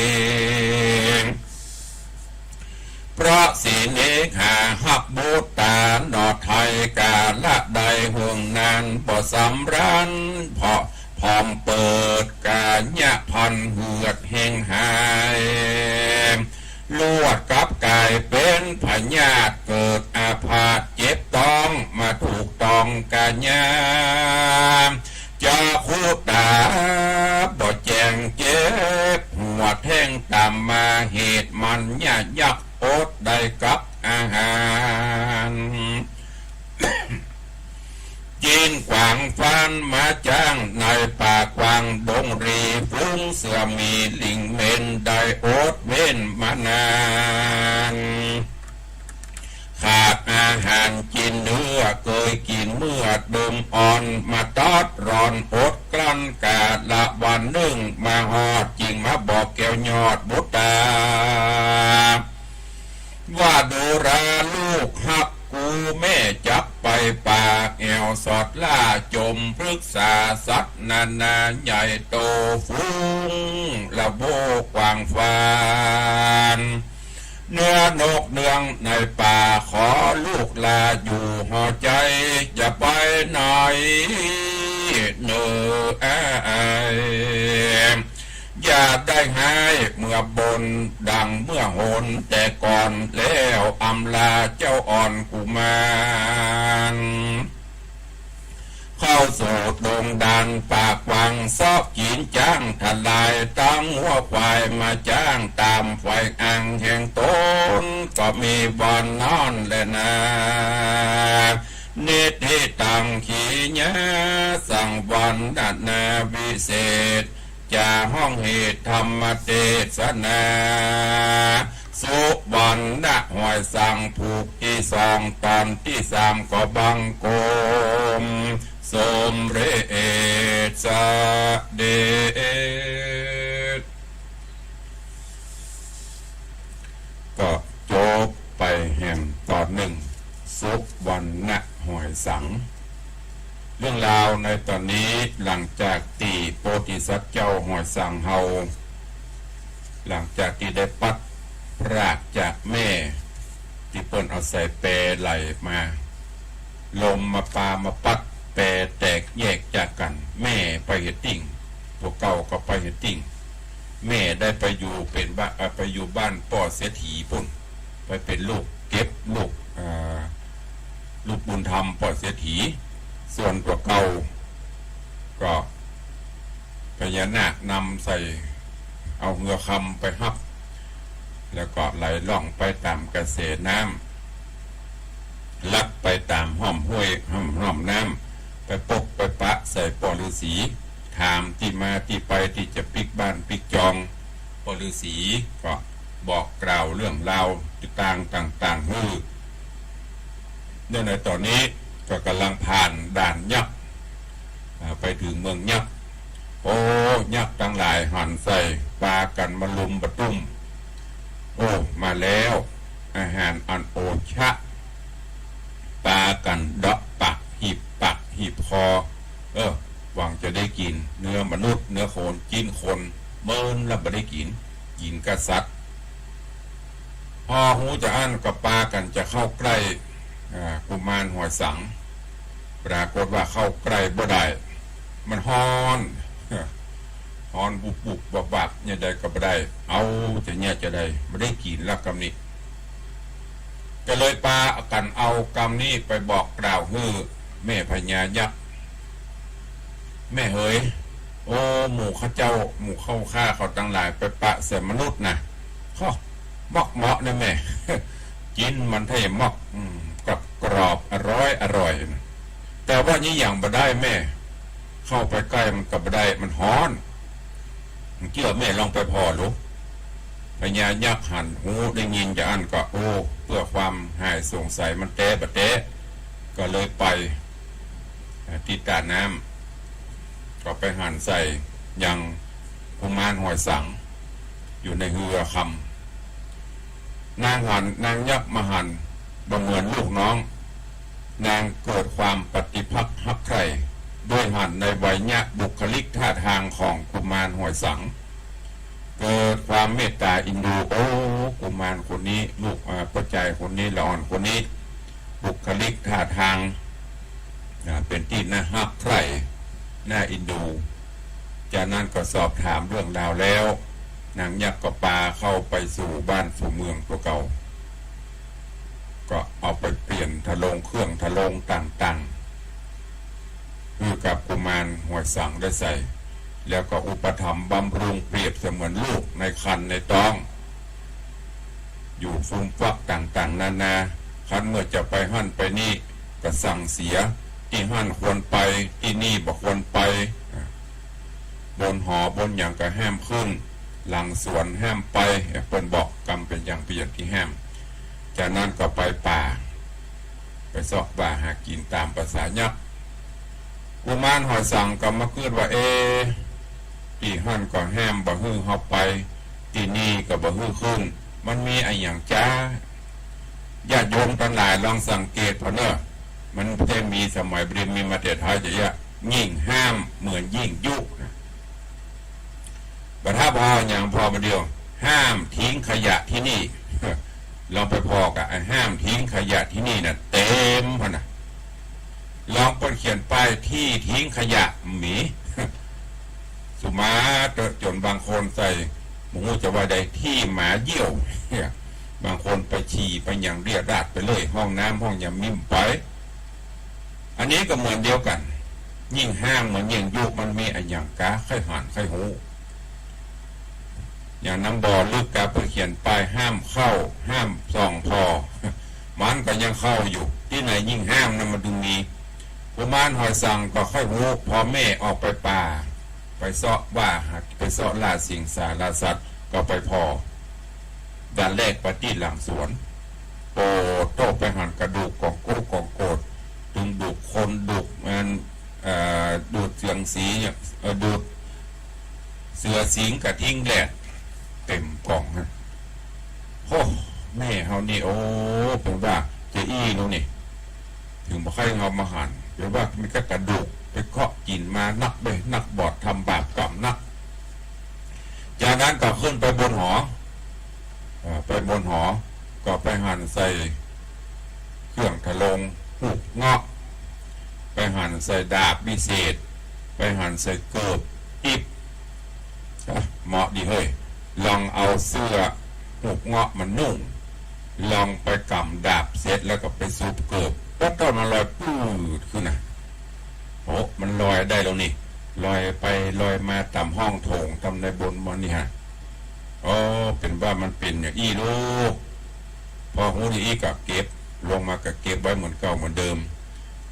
เพราะสิเนหาฮักปุตตาหนอไทย กาละใดเหิงนานบ่สำราญ เพราะพร้อมเปิดกายะพันเหือดแห้งหาย ลวดกลับก๋ายเป๋นพยาธิ เกิดอาพาธเจ็บต๊อง มาถูกต้องกายะ จักขุต๋าบ่แจ้ง เจ็บหัวแท่งต๋ามมา เหตุมันยะยักอดได้กับอาหาร จีนกวางฟานมาจ๊าง ในป่ากว้างดงรี ฝูงเสือหมีลิงเม้น ได้อดเว้นมานาน ขาดอาหารจีนเนื้อ เกยกิ๋นเมื่อเดิมอ่อน มาตอดร้อนอดกลั้น กาละวันนึ่งมาฮอด จึงมาบอกแก้วยอดปุตตา ว่าดูราลูกฮักกู แม่จักไปป่าแอ่วสอดล่า จมปรึกษาสัตว์นานาใหญ่โต ฝูงละโวกว้างฟาน เนื้อนกเนื้องในป่า ขอลูกลาอยู่หอใจ๋ อย่าไปไหนเน่ออ้าย อย่าได้ฮ้ายเมื่อบนดังเมื่อหนแต่ก่อน แล้วอำลาเจ้าอ่อนกุมาร เข้าสู่ดงดานป่ากว้าง เซาะกิ๋นจ๊างทลาย ตั้งงัวควายมาจ๊าง ต๋ามฝ่ายอ่างแห่งต๋น ก็มีบ่อนนอนแลนา นิทธิตัง ขีญาสังวรรณนาวิเศษ จะฮ้องเหตุธรรมเตสนา สุวรรณหอยสังผูกตี้สอง ต๋อนตี้สามก็บังคมสมเร็จเสด็จ ก็จบไปแหมต๋อนนึ่ง สุวรรณหอยสัง เรื่องราวในต๋อนนี้ หลังจากตี้โพธิสัตว์เจ้าหอยสังเฮา หลังจากตี้ได้ปลัดพรากจากแม่ ตี้เปิ้นเอาใส่แปไหลมา ลมมาปามาปั๊ด แปแตกแยกจากกั๋น แม่ไปเหียติ่ง ตั๋วเก่าก็ไปเหียติ่ง แม่ได้ไปอยู่เป๋นบ้าน เอ่อ ไปอยู่บ้านป้อเศรษฐีปุ้น ไปเป๋นลูกเก็บลูก อ่า ลูกบุญธรรมป้อเศรษฐี ส่วนตั๋วเก่าก็ พญานาคนำใส่ เอาเฮือคำไปฮับ แล้วก็ไหลล่องไปต๋ามกระแสน้ำ ลัดไปต๋ามฮ่อมห้วยฮ่อม ฮ่อมน้ำ ไปปกไปปะใส่ป้อฤๅษี ถามตี้มาตี้ไปตี้จะปิ๊กบ้านปิ๊กจอง ป้อฤๅษีก็บอกกล่าวเรื่องราวต่างๆ ต่างๆ หื้อ เดี๋ยวในต๋อนนี้ก็ก่ำลังผ่านด่านยักษ์ อ่า ไปเถิงเมืองยักษ์ โอ้ ยักษ์ตังหลายหันใส่ ปากั๋นมาลุมบะตุ้ม โอ้ มาแล้ว อาหารอันโอชะ ปากั๋นเดาะปาก หีบปาก หีบคอ เออ หวังจะได้กิ๋น เนื้อมนุษย์ เนื้อคน จิ๊นคน เมินละบ่ได้กิ๋น กิ๋นก้าสัตว์ พอฮู้จาอั้นก็ปากั๋นจะเข้าใก้ อ่า กุมารหอยสัง ปรากฏว่าเข้าใก้บ่ได้ มันฮ้อน กุ ฮ้อนบุบๆ วับๆ เนี่ยใดก็บ่ได้ เอาจะเนี่ยจะใด บ่ได้กิ๋นละกำนี้ ก็เลยปากั๋นเอากำนี้ไปบอกกล่าวหื้อแม่พญายักษ์ แม่เหย โอ้ หมู่ข้าเจ้า หมู่ข้าข้าเขาตังหลายไปปะใส่มนุษย์นะ ฮะ มอกเหมาะนะแม่ กิ๋นมันถ้าอย่างมอก อืม กรอบๆ อร่อยอร่อยนะ แต่ว่านี่อย่างบ่ได้แม่ เข้าไปใก้มันก็บ่ได้ มันฮ้อน เจื้อแม่ลองไปผ่อดู พญายักษ์หันฮู้ได้ยินจาอั้นก็ โอ้ เปื้อความหายสงสัยมันแต๊บ่แต๊ ก็เลยไป เอ่อ ตี้ต้าน้ำ ก็ไปหันใส่ยังกุมารหอยสัง อยู่ในเฮือคำ นางหัน นางยักษ์มาหัน บ่เหมือนลูกน้อง นางเกิดความปฏิภักษ์ฮักใคร่ ด้วยหันในไวยะบุคลิกท่าทางของกุมารหอยสัง เกิดความเมตตาเอ็นดู โอ้ กุมารคนนี้ ลูก อ่า ป้อจายคนนี้ ละอ่อนคนนี้ บุคลิกท่าทาง อ่า เป๋นตี้น่าฮักใคร่ น่าเอ็นดู จากนั้นก็สอบถามเรื่องราวแล้ว นางยักษ์ก็ปาเข้าไปสู่บ้านสู่เมืองตั๋วเก่า ก็เอาไปเปลี่ยนทะลงเครื่องทะลงต่างๆ หื้อกับกุมารหอยสังได้ใส่ แล้วก็อุปถัมภ์บำรุงเปรียบเสมือนลูกในครรภ์ในต๊อง อยู่ฟูมฟักต่างๆ นานา คันเมื่อจะไปหั้นไปนี่ก็สั่งเสีย ตี้หั้นควรไป ตี้นี่บ่ควรไป อ่า บนหอบนหยังก็ห้ามขึ้น หลังสวนห้ามไป เปิ้นบอกกำเป๋นอย่างเป๋นอย่างตี้ห้าม จากนั้นก็ไปป่า ไปเซาะว่าหากิ๋นต๋ามภาษายักษ์ กุมารหอยสังก็มากึ๊ดว่า เอ๊ะ ตี้หั้นก็ห้ามบ่หื้อเฮาไป ตี้นี่ก็บ่หื้อขึ้น มันมีอะหยังจ๊า ญาติโยมตังหลายลองสังเกตผ่อเน่อ มันบ่ใจ้มีสมัยบ่ดี มีมาแต่ไทยจะเยียะ ยิ่งห้ามเหมือนยิ่งยุนะ บ่าถ้าผ่ออย่างผ่อบ่าเดี่ยว ห้ามทิ้งขยะที่นี่ ลองไปผ่อก่ะ ไอ้ห้ามทิ้งขยะที่นี่น่ะ เต็มหั้นน่ะ ลองเปิ้นเขียนป้ายที่ทิ้งขยะ มี สุมาเต๊อะ จ๋นบางคนใส่ บ่ฮู้จะว่าใด ที่หมาเยี่ยว บางคนไปฉี่ไปหยังเรียราดไปเลย ห้องน้ำห้องหยังมีบ่ไป อันนี้ก็เหมือนเดียวกั๋น ยิ่งห้ามเหมือนยิ่งยุ มันมีอะหยังกา ใค่หันใค่ฮู้ อย่างนำบ่อลึกกา เปิ้นเขียนป้ายห้ามเข้า ห้ามส่องผ่อ มันก็ยังเข้าอยู่ ตี้ไหนยิ่งห้ามนะมันจึงมี กุมารหอยสังก็ใค่ฮู้ พอแม่ออกไปป่า ไปเซาะว่าหา ไปเซาะล่าสิงสารสัตว์ ก็ไปผ่อ ด่านแรกไปตี้หลังสวน โอ้โธ่ ไปหันกระดูกก๋องกู้ก๋องโกด ตึงดูกคน ดูกอัน เอ่อ ดูดเสือสิง เอ่อ ดูดเสือสิงกะทิงแหลด เต็มก๋องฮะ โอ้ แม่เฮานี่ โอ้ เป๋นว่าจะอี้ลูกนี่ เถิงบ่ใค่เฮามาหัน เป๋นว่ามีแค่กระดูก ไปเกาะกิ๋นมานักเบ้ย นักบอดทำบาปกรรมนัก จากนั้นก็ขึ้นไปบนหอ เอ่อ ไปบนหอ ก็ไปหันใส่เครื่องทะลง ฮูกเงาะ ไปหันใส่ดาบวิเศษ ไปหันใส่เกิบอิบ อ่ะ เหมาะดีเฮ้ย ลองเอาเสื้อฮูกเงาะมานุ่ง ลองไปก๋ำดาบเสร็จแล้วก็ไปสูบเกิบ ปั๊บ มันลอยปื๊ดขึ้นน่ะ โอ้ มันลอยได้แล้วนี่ ลอยไปลอยมาต๋ามห้องโถง ต๋ามในบนมันนี่ฮะ อ๋อ เป๋นว่ามันเป๋นอย่างอี้ลูก พอฮู้อย่างอี้ก็เก็บ ลงมาก็เก็บไว้เหมือนเก่าเหมือนเดิม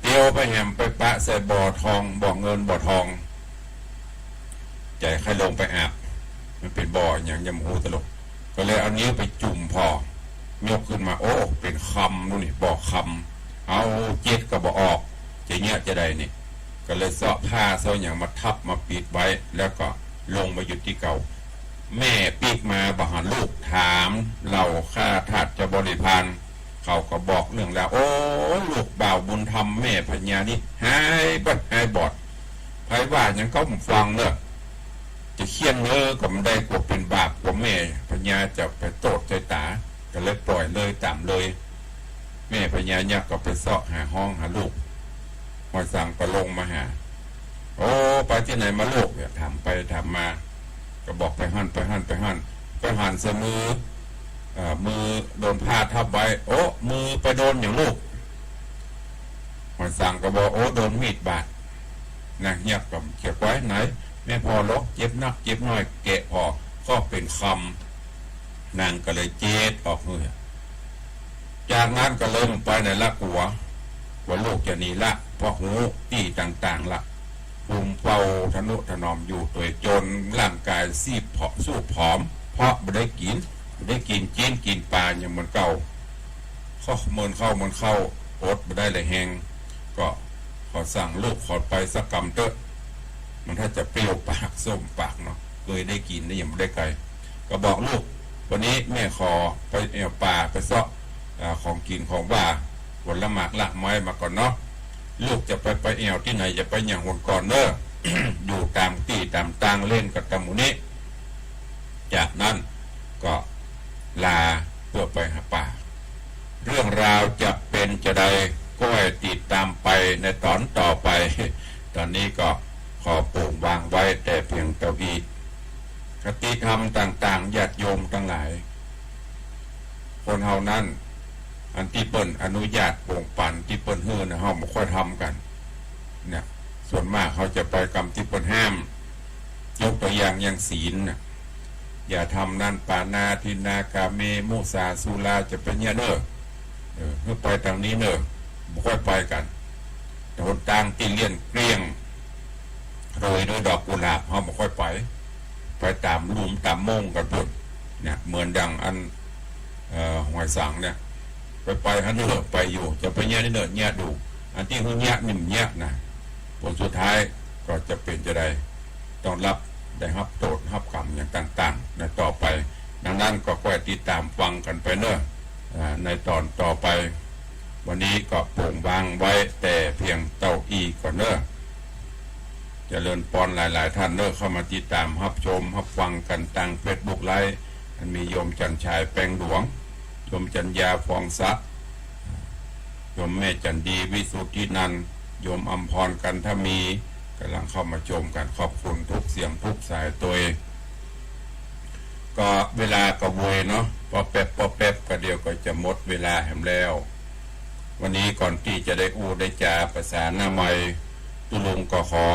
เตียวไปแหมไปปะใส่บ่อทอง บ่อเงินบ่อทอง ใจ๋ใค่ลงไปอาบ มันเป๋นบ่อหยังยังบ่ฮู้ตะลก ก็เลยเอานิ้วไปจุ่มผ่อ ยกขึ้นมา โอ้ เป๋นคำนู่นนี่ บ่อคำ เอาเจ็ดก็บ่ออก จะเยียะจะใดนี่ ก็เลยเซาะผ้าเซาะหยังมาทับมาปิดไว้ แล้วก็ลงมาอยู่ตี้เก่า แม่ปิ๊กมาบ่หันลูก ถามเหล่าข้าทาสเจ้าบริพาร เขาก็บอกเรื่องราว โอ้ ลูกบ่าวบุญธรรมแม่พญานี่หายเบิดหายบอด ใผว่าหยังก็บ่ฟังเน่อ จะเฆี่ยนเน้อก็บ่ได้ กั๋วเป๋นบาป กั๋วแม่พญาจะไปโต้ษใส่ต๋า ก็เลยปล่อยเลยต๋ามเลย แม่พญายักษ์ก็ไปเซาะหาฮ้องหาลูก หอยสังก็ลงมาหา โอ้ ไปตี้ไหนมาลูก เนี่ย ถามไปถามมา ก็บอกไปหั้น ไปหั้น ไปหั้น ไปหันใส่มือ เอ่อ มือโดนผ้าทับไว้ โอ้ มือไปโดนหยังลูก หอยสังก็บอก โอ้ โดนมีดบาด นางเฮียกก็เขียนไว้ ไหน แม่ผ่อลอง เจ็บนักเจ็บน้อย แกะผ่อ ก็เป๋นคำ นางก็เลยเจ็ดออกหื้อ จากนั้นก็เริ่มไปไหนละ กั๋ว กั๋วลูกจะหนีละ เพราะฮู้ตี้ต่างๆ ละ ภูมิเฝ้าทะนุถนอมอยู่ตวย จ๋นร่างก๋ายซีบผอม ซูบผอม เพราะบ่ได้กิ๋น บ่ได้กิ๋นจิ๊นกิ๋นป๋าอย่างเหมือนเก่า ก็เหมือนเข้าเหมือนเข้า อดบ่ได้เลยแฮง ก็ขอสั่งลูกขอไปสักกำเต๊อะ มันถ้าจะเปรี้ยวปากส้มปากเนาะ เกยได้กิ๋นนะ ยังบ่ได้ไก ก็บอกลูก วันนี้แม่ขอไปแอ่วป่าไปเซาะ อ่า ของกิ๋นของหว่าน ผลหมากรากไม้มาก่อนเนาะ ลูกจะไป ไปแอ่วตี้ไหน จะไปหยังหนก่อนเน้อ อยู่ต๋ามตี้ต๋ามตางเล่นกับต๋ามหมู่นี้ จากนั้นก็ลาเปื้อไปหาป่า เรื่องราวจะเป๋นจาใด ก็ให้ติดต๋ามไปในต๋อนต่อไป ต๋อนนี้ก็ขอโป่งวางไว้แต่เพียงเต้าอี้ คติธรรมต่างๆ ญาติโยมตังหลาย คนเฮานั้น อันตี้เปิ้นอนุญาตโป่งปั๋น ตี้เปิ้นหื้อนะ เฮาบ่ค่อยทำกั๋น เนี่ย ส่วนมากเฮาจะไปกำตี้เปิ้นห้าม ยกตั๋วอย่างอย่างศีลน่ะ อย่าทำนั้น ปาณาทินนา กาเม มุสา สุรา จะไปเยียะเน่อ เออ หื้อไปตางนี้เน่อ บ่ค่อยไปกั๋น แต่หนตางตี้เลี่ยนเกลี้ยง โรยด้วยดอกกุหลาบ เฮาบ่ค่อยไป ไปต๋ามลุ่มต๋ามม่งกั๋นปู้น เนี่ย เหมือนดังอัน เอ่อ หอยสังเนี่ย ไป ไปหั้นเน่อ ไปอยู่ จะไปเยียะนี่เน่อ เยียะดู อันตี้หื้อเยียะนี่บ่เยียะนะ ผลสุดท้ายก็จะเป๋นจาใด ต้องรับ ได้ฮับโต้ษฮับกรรมอย่างต่างๆ ในต่อไป ดังนั้นก็ค่อยติดต๋ามฟังกั๋นไปเน่อ อ่า ในต๋อนต่อไป วันนี้ก็โป่งวางไว้แต่เพียงเต้าอี้ก่อนเน่อ เจริญปอนหลายๆ ท่านเน่อ เข้ามาติดต๋ามฮับชมฮับฟังกั๋นตางเฟซบุ๊กไลฟ์ อันมีโยมจันทร์ชายแป้งหลวง โยมจันยาฟองทรัพย์ โยมแม่จันดีวิสุทธินันท์ โยมอำพรกันทมี ก่ำลังเข้ามาชมกั๋น ขอบคุณทุกเสียงทุกสายตวย ก็เวลาก็ไวเนาะ ปอแป๊บปอแป๊บก็เดี๋ยวก็จะหมดเวลาแหมแล้ว วันนี้ก่อนตี้จะได้อู้ได้จ๋าประสานามัย ตุ๊ลุงก็ขอ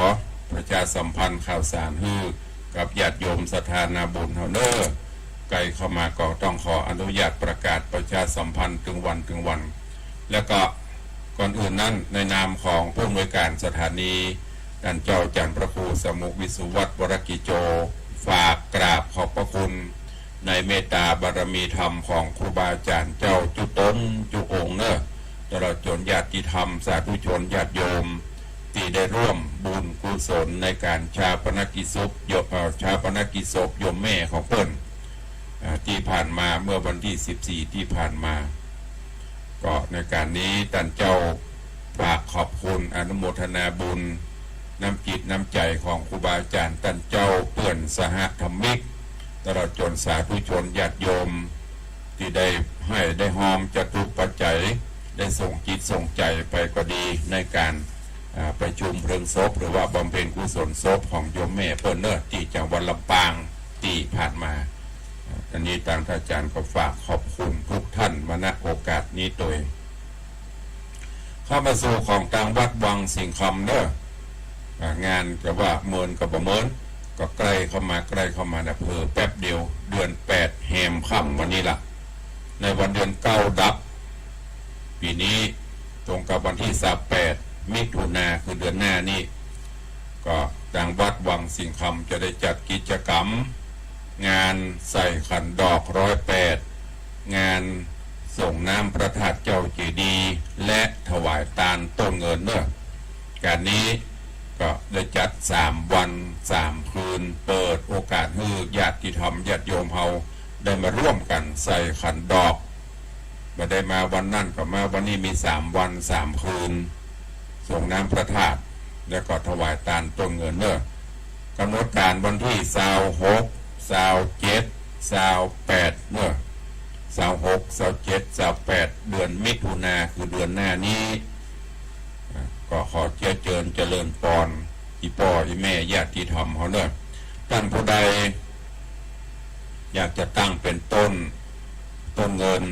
ประชาสัมพันธ์ข่าวสารหื้อกับญาติโยมศรัทธานาบุญเฮาเน่อ ใกล้เข้ามาก็ต้องขออนุญาตประกาศประชาสัมพันธ์ตึงวันตึงวัน แล้วก็ก่อนอื่นนั้น ในนามของผู้อำนวยการสถานี ต้านเจ้าอาจ๋ารย์พระครูสมุห์ วิสุวัฒน์ วรกิจโจ ฝากกราบขอบพระคุณ ในเมตตาบารมีธรรมของครูบาอาจ๋ารย์เจ้าจุ๊ต๋นจุ๊องค์เน่อ ตลอดจ๋นญาติธรรมสาธุชนญาติโยม ตี้ได้ร่วมบุญกุศลในก๋านฌาปนกิจศพโยม เอ่อ ฌาปนกิจศพโยมแม่ของเปิ้น อ่า ตี้ผ่านมาเมื่อวันตี้สิบสี่ตี้ผ่านมา ก็ในก๋านนี้ต้านเจ้าฝากขอบคุณอนุโมทนาบุญ น้ำจิตน้ำใจ๋ของครูบาอาจ๋ารย์ต้านเจ้าเปื้อนสหธรรมิก ตลอดจ๋นสาธุชนญาติโยม ตี้ได้หื้อได้ฮอมจตุปัจจัย ได้ส่งจิตส่งใจ๋ไปก็ดี ในก๋าน อ่า ประชุมเพลิงศพ หรือว่าบำเพ็ญกุศลศพของโยมแม่เปิ้นเน่อ ตี้จังหวัดลำปางตี้ผ่านมา อ่า อันนี้ตางต้านอาจ๋ารย์ก็ฝากขอบคุณทุกท่านมา ณ โอกาสนี้ตวย เข้ามาสู่ของตางวัดวังสิงห์คำเน่อ อ่า งานจะว่าเมินก็บ่เมิน ก็ใกล้เข้ามา ใกล้เข้ามานะ เผลอแป๊บเดียว เดือนแปดแฮมค่ำวันนี้ละ ในวันเดือนเก้าดับ ปี๋นี้ตรงกับวันตี้ซาวแปดมิถุนา คือเดือนหน้านี้ ก็ตางวัดวังสิงห์คำจะได้จัดกิจกรรม งานใส่ขันดอกร้อยแปด งานส่งน้ำพระธาตุเจ้าเจดีย์ และถวายตานต้นเงินเน่อ ก๋านนี้ก็ได้จัดสามวันสามคืน เปิดโอกาสหื้อญาติธรรมญาติโยมเฮาได้มาร่วมกั๋นใส่ขันดอก บ่ได้มาวันนั้นก็มาวันนี้ มีสามวันสามคืน ส่งน้ำพระธาตุ แล้วก็ถวายตานต้นเงินเน่อ ก๋ำหนดก๋านวันตี้ซาวหก ซาวเจ็ด ซาวแปดเน่อ ซาวหก ซาวเจ็ด ซาวแปด เดือนมิถุนา คือเดือนหน้านี้ อ่า ก็ขอเจื้อเจิญเจริญปอน อี่ป้ออี่แม่ญาติธรรมเฮาเน่อ ต้านผู้ใด อยากจะตั้งเป๋นต้น ต้นเงิน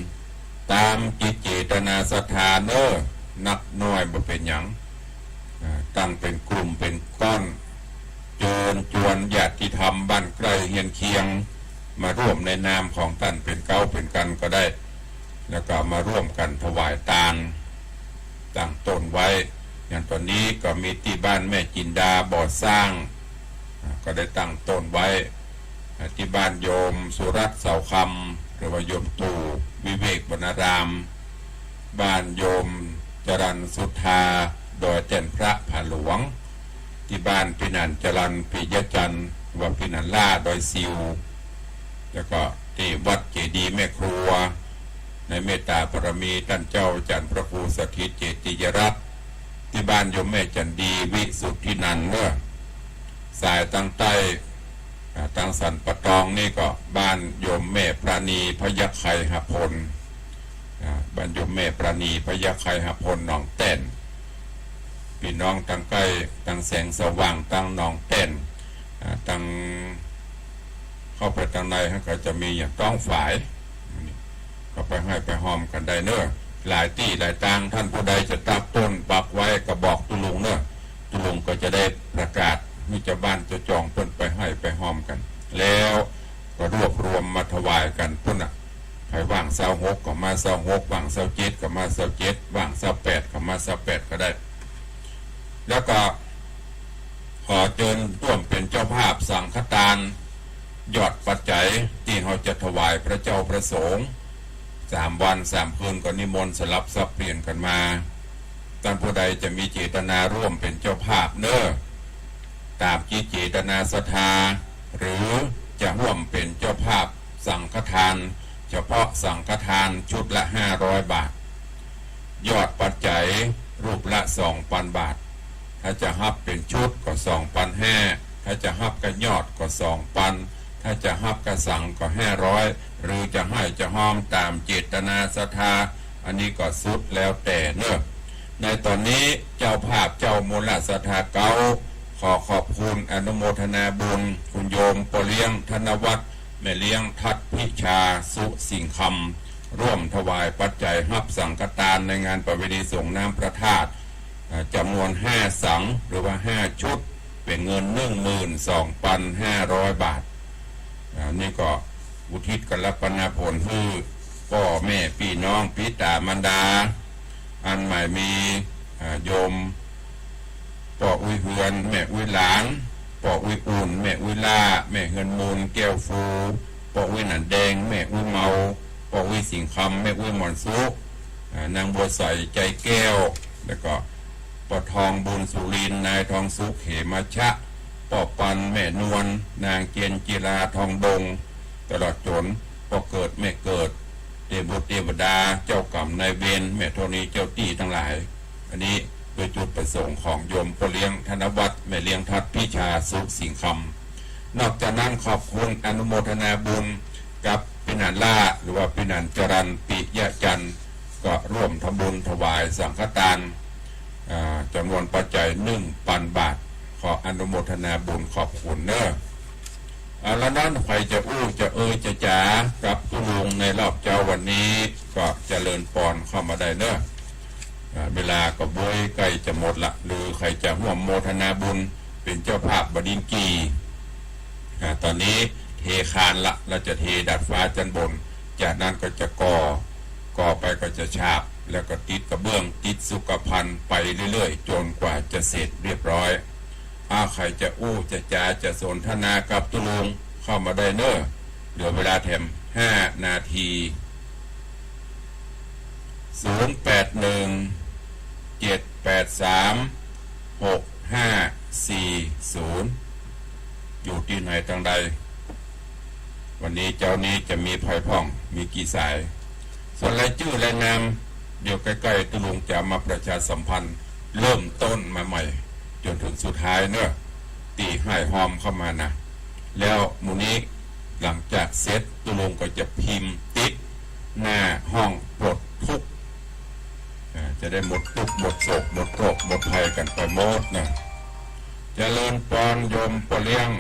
ต๋ามจิตเจตนาศรัทธาเน่อ นับน้อยบ่เป๋นหยัง อ่า ตั้งเป๋นกลุ่มเป๋นก้อน เจิญจวนญาติธรรมบ้านใก้เฮือนเคียง มาร่วมในนามของต้านเป๋นเก๊าเป๋นกั๋นก็ได้ แล้วก็มาร่วมกั๋นถวายตาน ตั้งต้นไว้ อย่างต๋อนนี้ก็มีตี้บ้านแม่จินดาบ่อสร้าง อ่า ก็ได้ตั้งต้นไว้ อ่า ตี้บ้านโยมสุรัตน์เสาคำ หรือว่าโยมตู่วิเวกวรรณาราม บ้านโยมจรัญสุธา ดอยแต้นพระผาหลวง ตี้บ้านปี้หนานจรัญปิยจันทร์ หรือว่าปี้หนานล่าดอยสิว แล้วก็ตี้วัดเจดีย์แม่ครัว ในเมตตาบารมีต้านเจ้าอาจ๋ารย์พระครูสถิตเจติยรัตน์ ตี้บ้านโยมแม่จันดีวิสุทธินันท์เน่อ สายตางใต้ อ่า ตางสันป่าตองนี่ก็บ้านโยมแม่ปราณีพยัคฆไคหพล อ่า บ้านโยมแม่ปราณีพยัคฆไคหพลหนองแต้น ปี้น้องตางใก้ ตางแสงสว่าง ตางหนองแต้น อ่า ตาง เข้าไปตางในหั้นก็จะมีอย่างต้องฝาย เข้าไปไห้ไปฮอมกั๋นได้เน่อ หลายตี้หลายตาง ต้านผู้ใดจะตั้งต้นปักไว้ก็บอกตุ๊ลุงเน่อ ตุ๊ลุงก็จะได้ประกาศหื้อจาวบ้านจาวจองเปิ้นไปไห้ไปฮอมกั๋น แล้วก็รวบรวมมาถวายกั๋นปู๊นน่ะ ใผว่างซาวหกก็มาซาวหก ว่างซาวเจ็ดก็มาซาวเจ็ด ว่างซาวแปดก็มาซาวแปดก็ได้ แล้วก็ ขอเจิญร่วมเป๋นเจ้าภาพสังฆตาน ยอดปัจจัยตี้เฮาจะถวายพระเจ้าพระสงฆ์ สามวันสามคืนก็นิมนต์สลับสับเปลี่ยนกั๋นมา ต้านผู้ใดจะมีเจตนาร่วมเป๋นเจ้าภาพเน่อ ต๋ามจิตเจตนาศรัทธา หรือจะร่วมเป๋นเจ้าภาพสังฆตาน เฉพาะสังฆตานชุดละห้าร้อยบาท ยอดปัจจัยรูปละสองปันบาท ถ้าจะฮับเป๋นชุดก็สองปันห้า ถ้าจะฮับก้ายอดก็สองปัน ถ้าจะฮับก้าสังก็ห้าร้อย หรือจะไห้จะฮอมต๋ามเจตนาศรัทธา อันนี้ก็สุดแล้วแต่เน่อ ในต๋อนนี้เจ้าภาพเจ้ามูลศรัทธาเก๊า ขอขอบคุณอนุโมทนาบุญ คุณโยมป้อเลี้ยงธนวัฒน์ แม่เลี้ยงทัดพิชา สุสิงห์คำ ร่วมถวายปัจจัยฮับสังฆตานในงานประเพณีส่งน้ำพระธาตุ อ่า จ๋ำนวนห้าสัง หรือว่าห้าชุด เป๋นเงินหนึ่งหมื่นสองปันห้าร้อยบาท อ่า นี่ก็อุทิศกัลปนาผลหื้อป้อแม่ปี้น้องปิต๋ามารดา อันหมายมี อ่า โยม ป้ออุ๊ยเฮือน แม่อุ๊ยหลาน ป้ออุ๊ยอุ่น แม่อุ๊ยล่า แม่เฮือนมูล แก้วฟู ป้ออุ๊ยหนานแดง แม่อุ๊ยเมา ป้ออุ๊ยสิงห์คำ แม่อุ๊ยหมอนสุข อ่า นางบัวใส ใจแก้ว แล้วก็ป้อทองบุญสุรินทร์ นายทองสุข เหมชะ ป้อปัน แม่นวล นางเจนจิรา ทองดง ตลอดจ๋นป้อเกิด แม่เกิด เตบุตรเตวดา เจ้ากรรมนายเวร แม่ธรณีเจ้าตี้ตังหลาย อันนี้โดยจุดประสงค์ของโยมป้อเลี้ยงธนวัฒน์ แม่เลี้ยงทัดพิชา สุสิงห์คำ นอกจากนั้นขอบคุณอนุโมทนาบุญกับปี้หนานล่า หรือว่าปี้หนานจรัญปิยจันทร์ ก็ร่วมทำบุญถวายสังฆตาน อ่า จ๋ำนวนปัจจัยหนึ่งปันบาท ขออนุโมทนาบุญขอบคุณเน่อ เอาละนั้น ใผจะอู้จะเอ่ยจะจ๋ากับตุ๊ลุงในรอบเจ๊าวันนี้ก็เจริญปอนเข้ามาได้เน่อ อ่า เวลาก็บ้วยใก้จะหมดละ หรือใผจะฮ่วมโมทนาบุญเป๋นเจ้าภาพบ่าดินกี่ อ่า ต๋อนนี้เทคานละ เฮาจะเทดาดฟ้าจั้นบน จากนั้นก็จะก่อ ก่อไปก็จะฉาบ แล้วก็ติดกระเบื้อง ติดสุขภัณฑ์ไปเรื่อยๆ จ๋นกว่าจะเสร็จเรียบร้อย อา ใผจะอู้จะจ๋าจะสนทนากับตุ๊ลุงเข้ามาได้เน่อ เหลือเวลาแถมห้านาที ศูนย์แปดหนึ่ง เจ็ดแปดสาม หกห้าสี่ศูนย์ อยู่ตี้ไหนตางใด วันนี้เจ๊านี้จะมีใผพ่อง มีกี่สาย ส่วนรายจื้อรายนาม เดี๋ยวใก้ๆ ตุ๊ลุงจะมาประชาสัมพันธ์ เริ่มต้นมาใหม่ จ๋นเถิงสุดท้ายเน่อ ตี้ไห้ฮอมเข้ามานะ แล้วหมู่นี้หลังจากเสร็จ ตุ๊ลุงก็จะพิมพ์ติดหน้าห้องปลดทุกข์ อ่า จะได้หมดตุ๊กข์หมดโศกหมดโรคหมดภัยกั๋นไปหมดนะ เจริญปอนโยมป้อเลี้ยง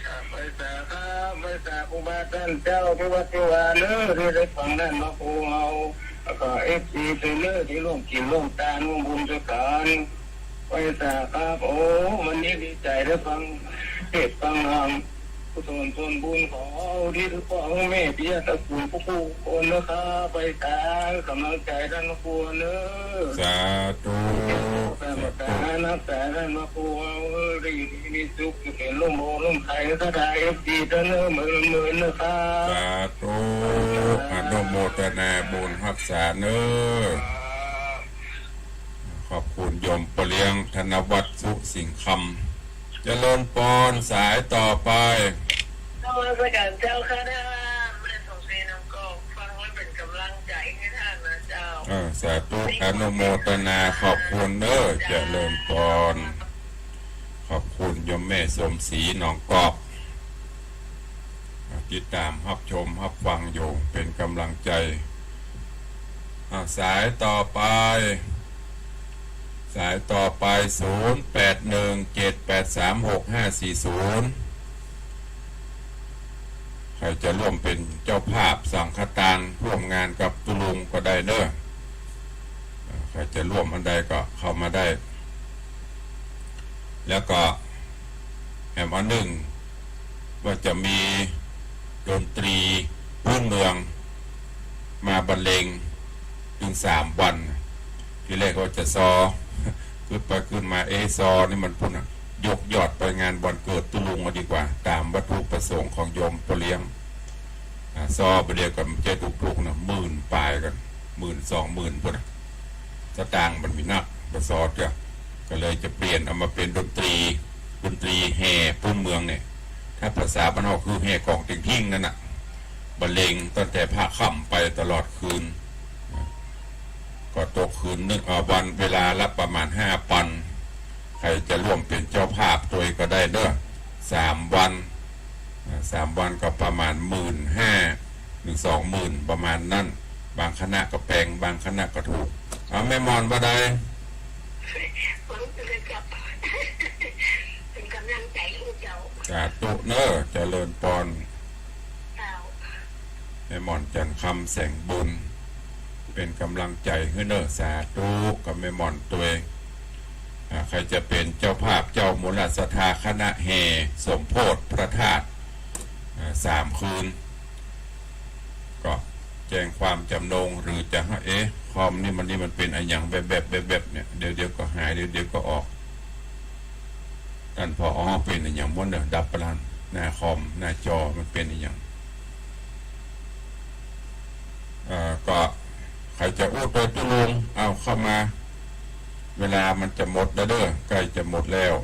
ครับ ไปแต่ครับ ไหว้สาครูบาอาจารย์เจ้าตี้วัดตี้วาเน่อ ตี้ได้ฟังธรรมะครูเฮา แล้วก็ เอฟซี เน่อ ตี้ร่วมกิ๋นร่วมตานร่วมบุญตวยกั๋น ไหว้สาครับ โอ้ วันนี้ดีใจ๋ได้ฟังเทศน์ฟังธรรม กุศลส่วนบุญของเฮาตี้ถือป้องแม่ปิยะตระกูลกู้ๆ คนนะครับ ไปตามก๋ำลังใจ๋ต้านครูเน่อ สาธุ สาธุ รักษาต้านครูเฮา เออ ได้อยู่ดีมีสุข อยู่เป๋นร่มโพธิ์ร่มไทร ศรัทธา เอฟซี ต้านเน่อ เมินๆ นะครับ สาธุ อนุโมทนาบุญฮักษาเน่อ ขอบคุณโยมป้อเลี้ยง ธนวัฒน์ สุสิงห์คำ เจริญปอน สายต่อไป นมัสก๋านเจ้าข้าท่าน แม่สมศรีหนองกอก ฟังไว้เป๋นก๋ำลังใจ๋หื้อท่านเน่อเจ้า เออ สาธุ อนุโมทนา ขอบคุณเน่อ เจริญปอน ขอบคุณโยมแม่สมศรีหนองกอก ติดต๋ามฮับชมฮับฟังอยู่ เป๋นก๋ำลังใจ๋ อ่ะ สายต่อไป สายต่อไป ศูนย์แปดหนึ่ง เจ็ดแปดสาม หกห้าสี่ศูนย์ ใผจะร่วมเป๋นเจ้าภาพสังฆทาน ร่วมงานกับตุ๊ลุงก็ได้เน่อ อ่า ใผจะร่วมอันใดก็เข้ามาได้ แล้วก็แหมอันนึ่ง ว่าจะมีดนตรีพื้นเมืองมาบรรเลงเถิงสามวัน ทีแรกว่าจะซอ กึ๊ดไปกึ๊ดมา เอ๊ะ ซอนี่มันปู้นน่ะ ยกยอดไปงานวันเกิดตุ๊ลุงเอาดีกว่า ต๋ามวัตถุประสงค์ของโยมป้อเลี้ยง อ่า ซอบ่าเดี่ยวก็บ่ใจ้ถูกๆ นะ หมื่นป๋ายกั๋น หมื่นสองหมื่นปู้นน่ะ สตางค์มันมีนัก บ่าซอเตื้อ ก็เลยจะเปลี่ยนเอามาเป๋นดนตรี ดนตรีแห่พื้นเมืองเนี่ย ถ้าภาษาบ้านเฮาคือแห่ก๋องเต็งทิ้งนั่นน่ะ บรรเลงตั้งแต่พระค่ำไปตลอดคืน ก็ตกคืนนึ่ง เอ่อ วันเวลาละประมาณห้าปัน ใผจะร่วมเป๋นเจ้าภาพตวยก็ได้เน่อ สามวัน อ่า สามวันก็ประมาณหมื่นห้า หรือสองหมื่น ประมาณนั้น บางคณะก็แปง บางคณะก็ถูก เอา แม่หม่อนว่าใด เป๋นก๋ำลังใจ๋หื้อเจ้า สาธุเน่อ เจริญปอน เจ้า แม่หม่อนจันทร์คำแสงบุญ เป๋นก๋ำลังใจ๋หื้อเน่อ สาธุ กับแม่หม่อนตวย อ่า ใผจะเป๋นเจ้าภาพเจ้ามูลศรัทธาคณะแห่สมโภชพระธาตุ อ่า สามคืน ก็แจ้งความจ๋ำนง หรือจะหื้อ เอ๊ะ คอมนี่มัน นี่มันเป๋นอะหยังแวบๆ แวบๆ เนี่ย เดี๋ยวๆ ก็หาย เดี๋ยวๆ ก็ออก ต้านผอ เป๋นอะหยังบ่าเน่อ ดับไปแล้ว หน้าคอม หน้าจอมันเป๋นอะหยัง เอ่อ ก็ใผจะอู้ตวยตุ๊ลุง เอาเข้ามา เวลามันจะหมดแล้วเน่อ ใก้จะหมดแล้ว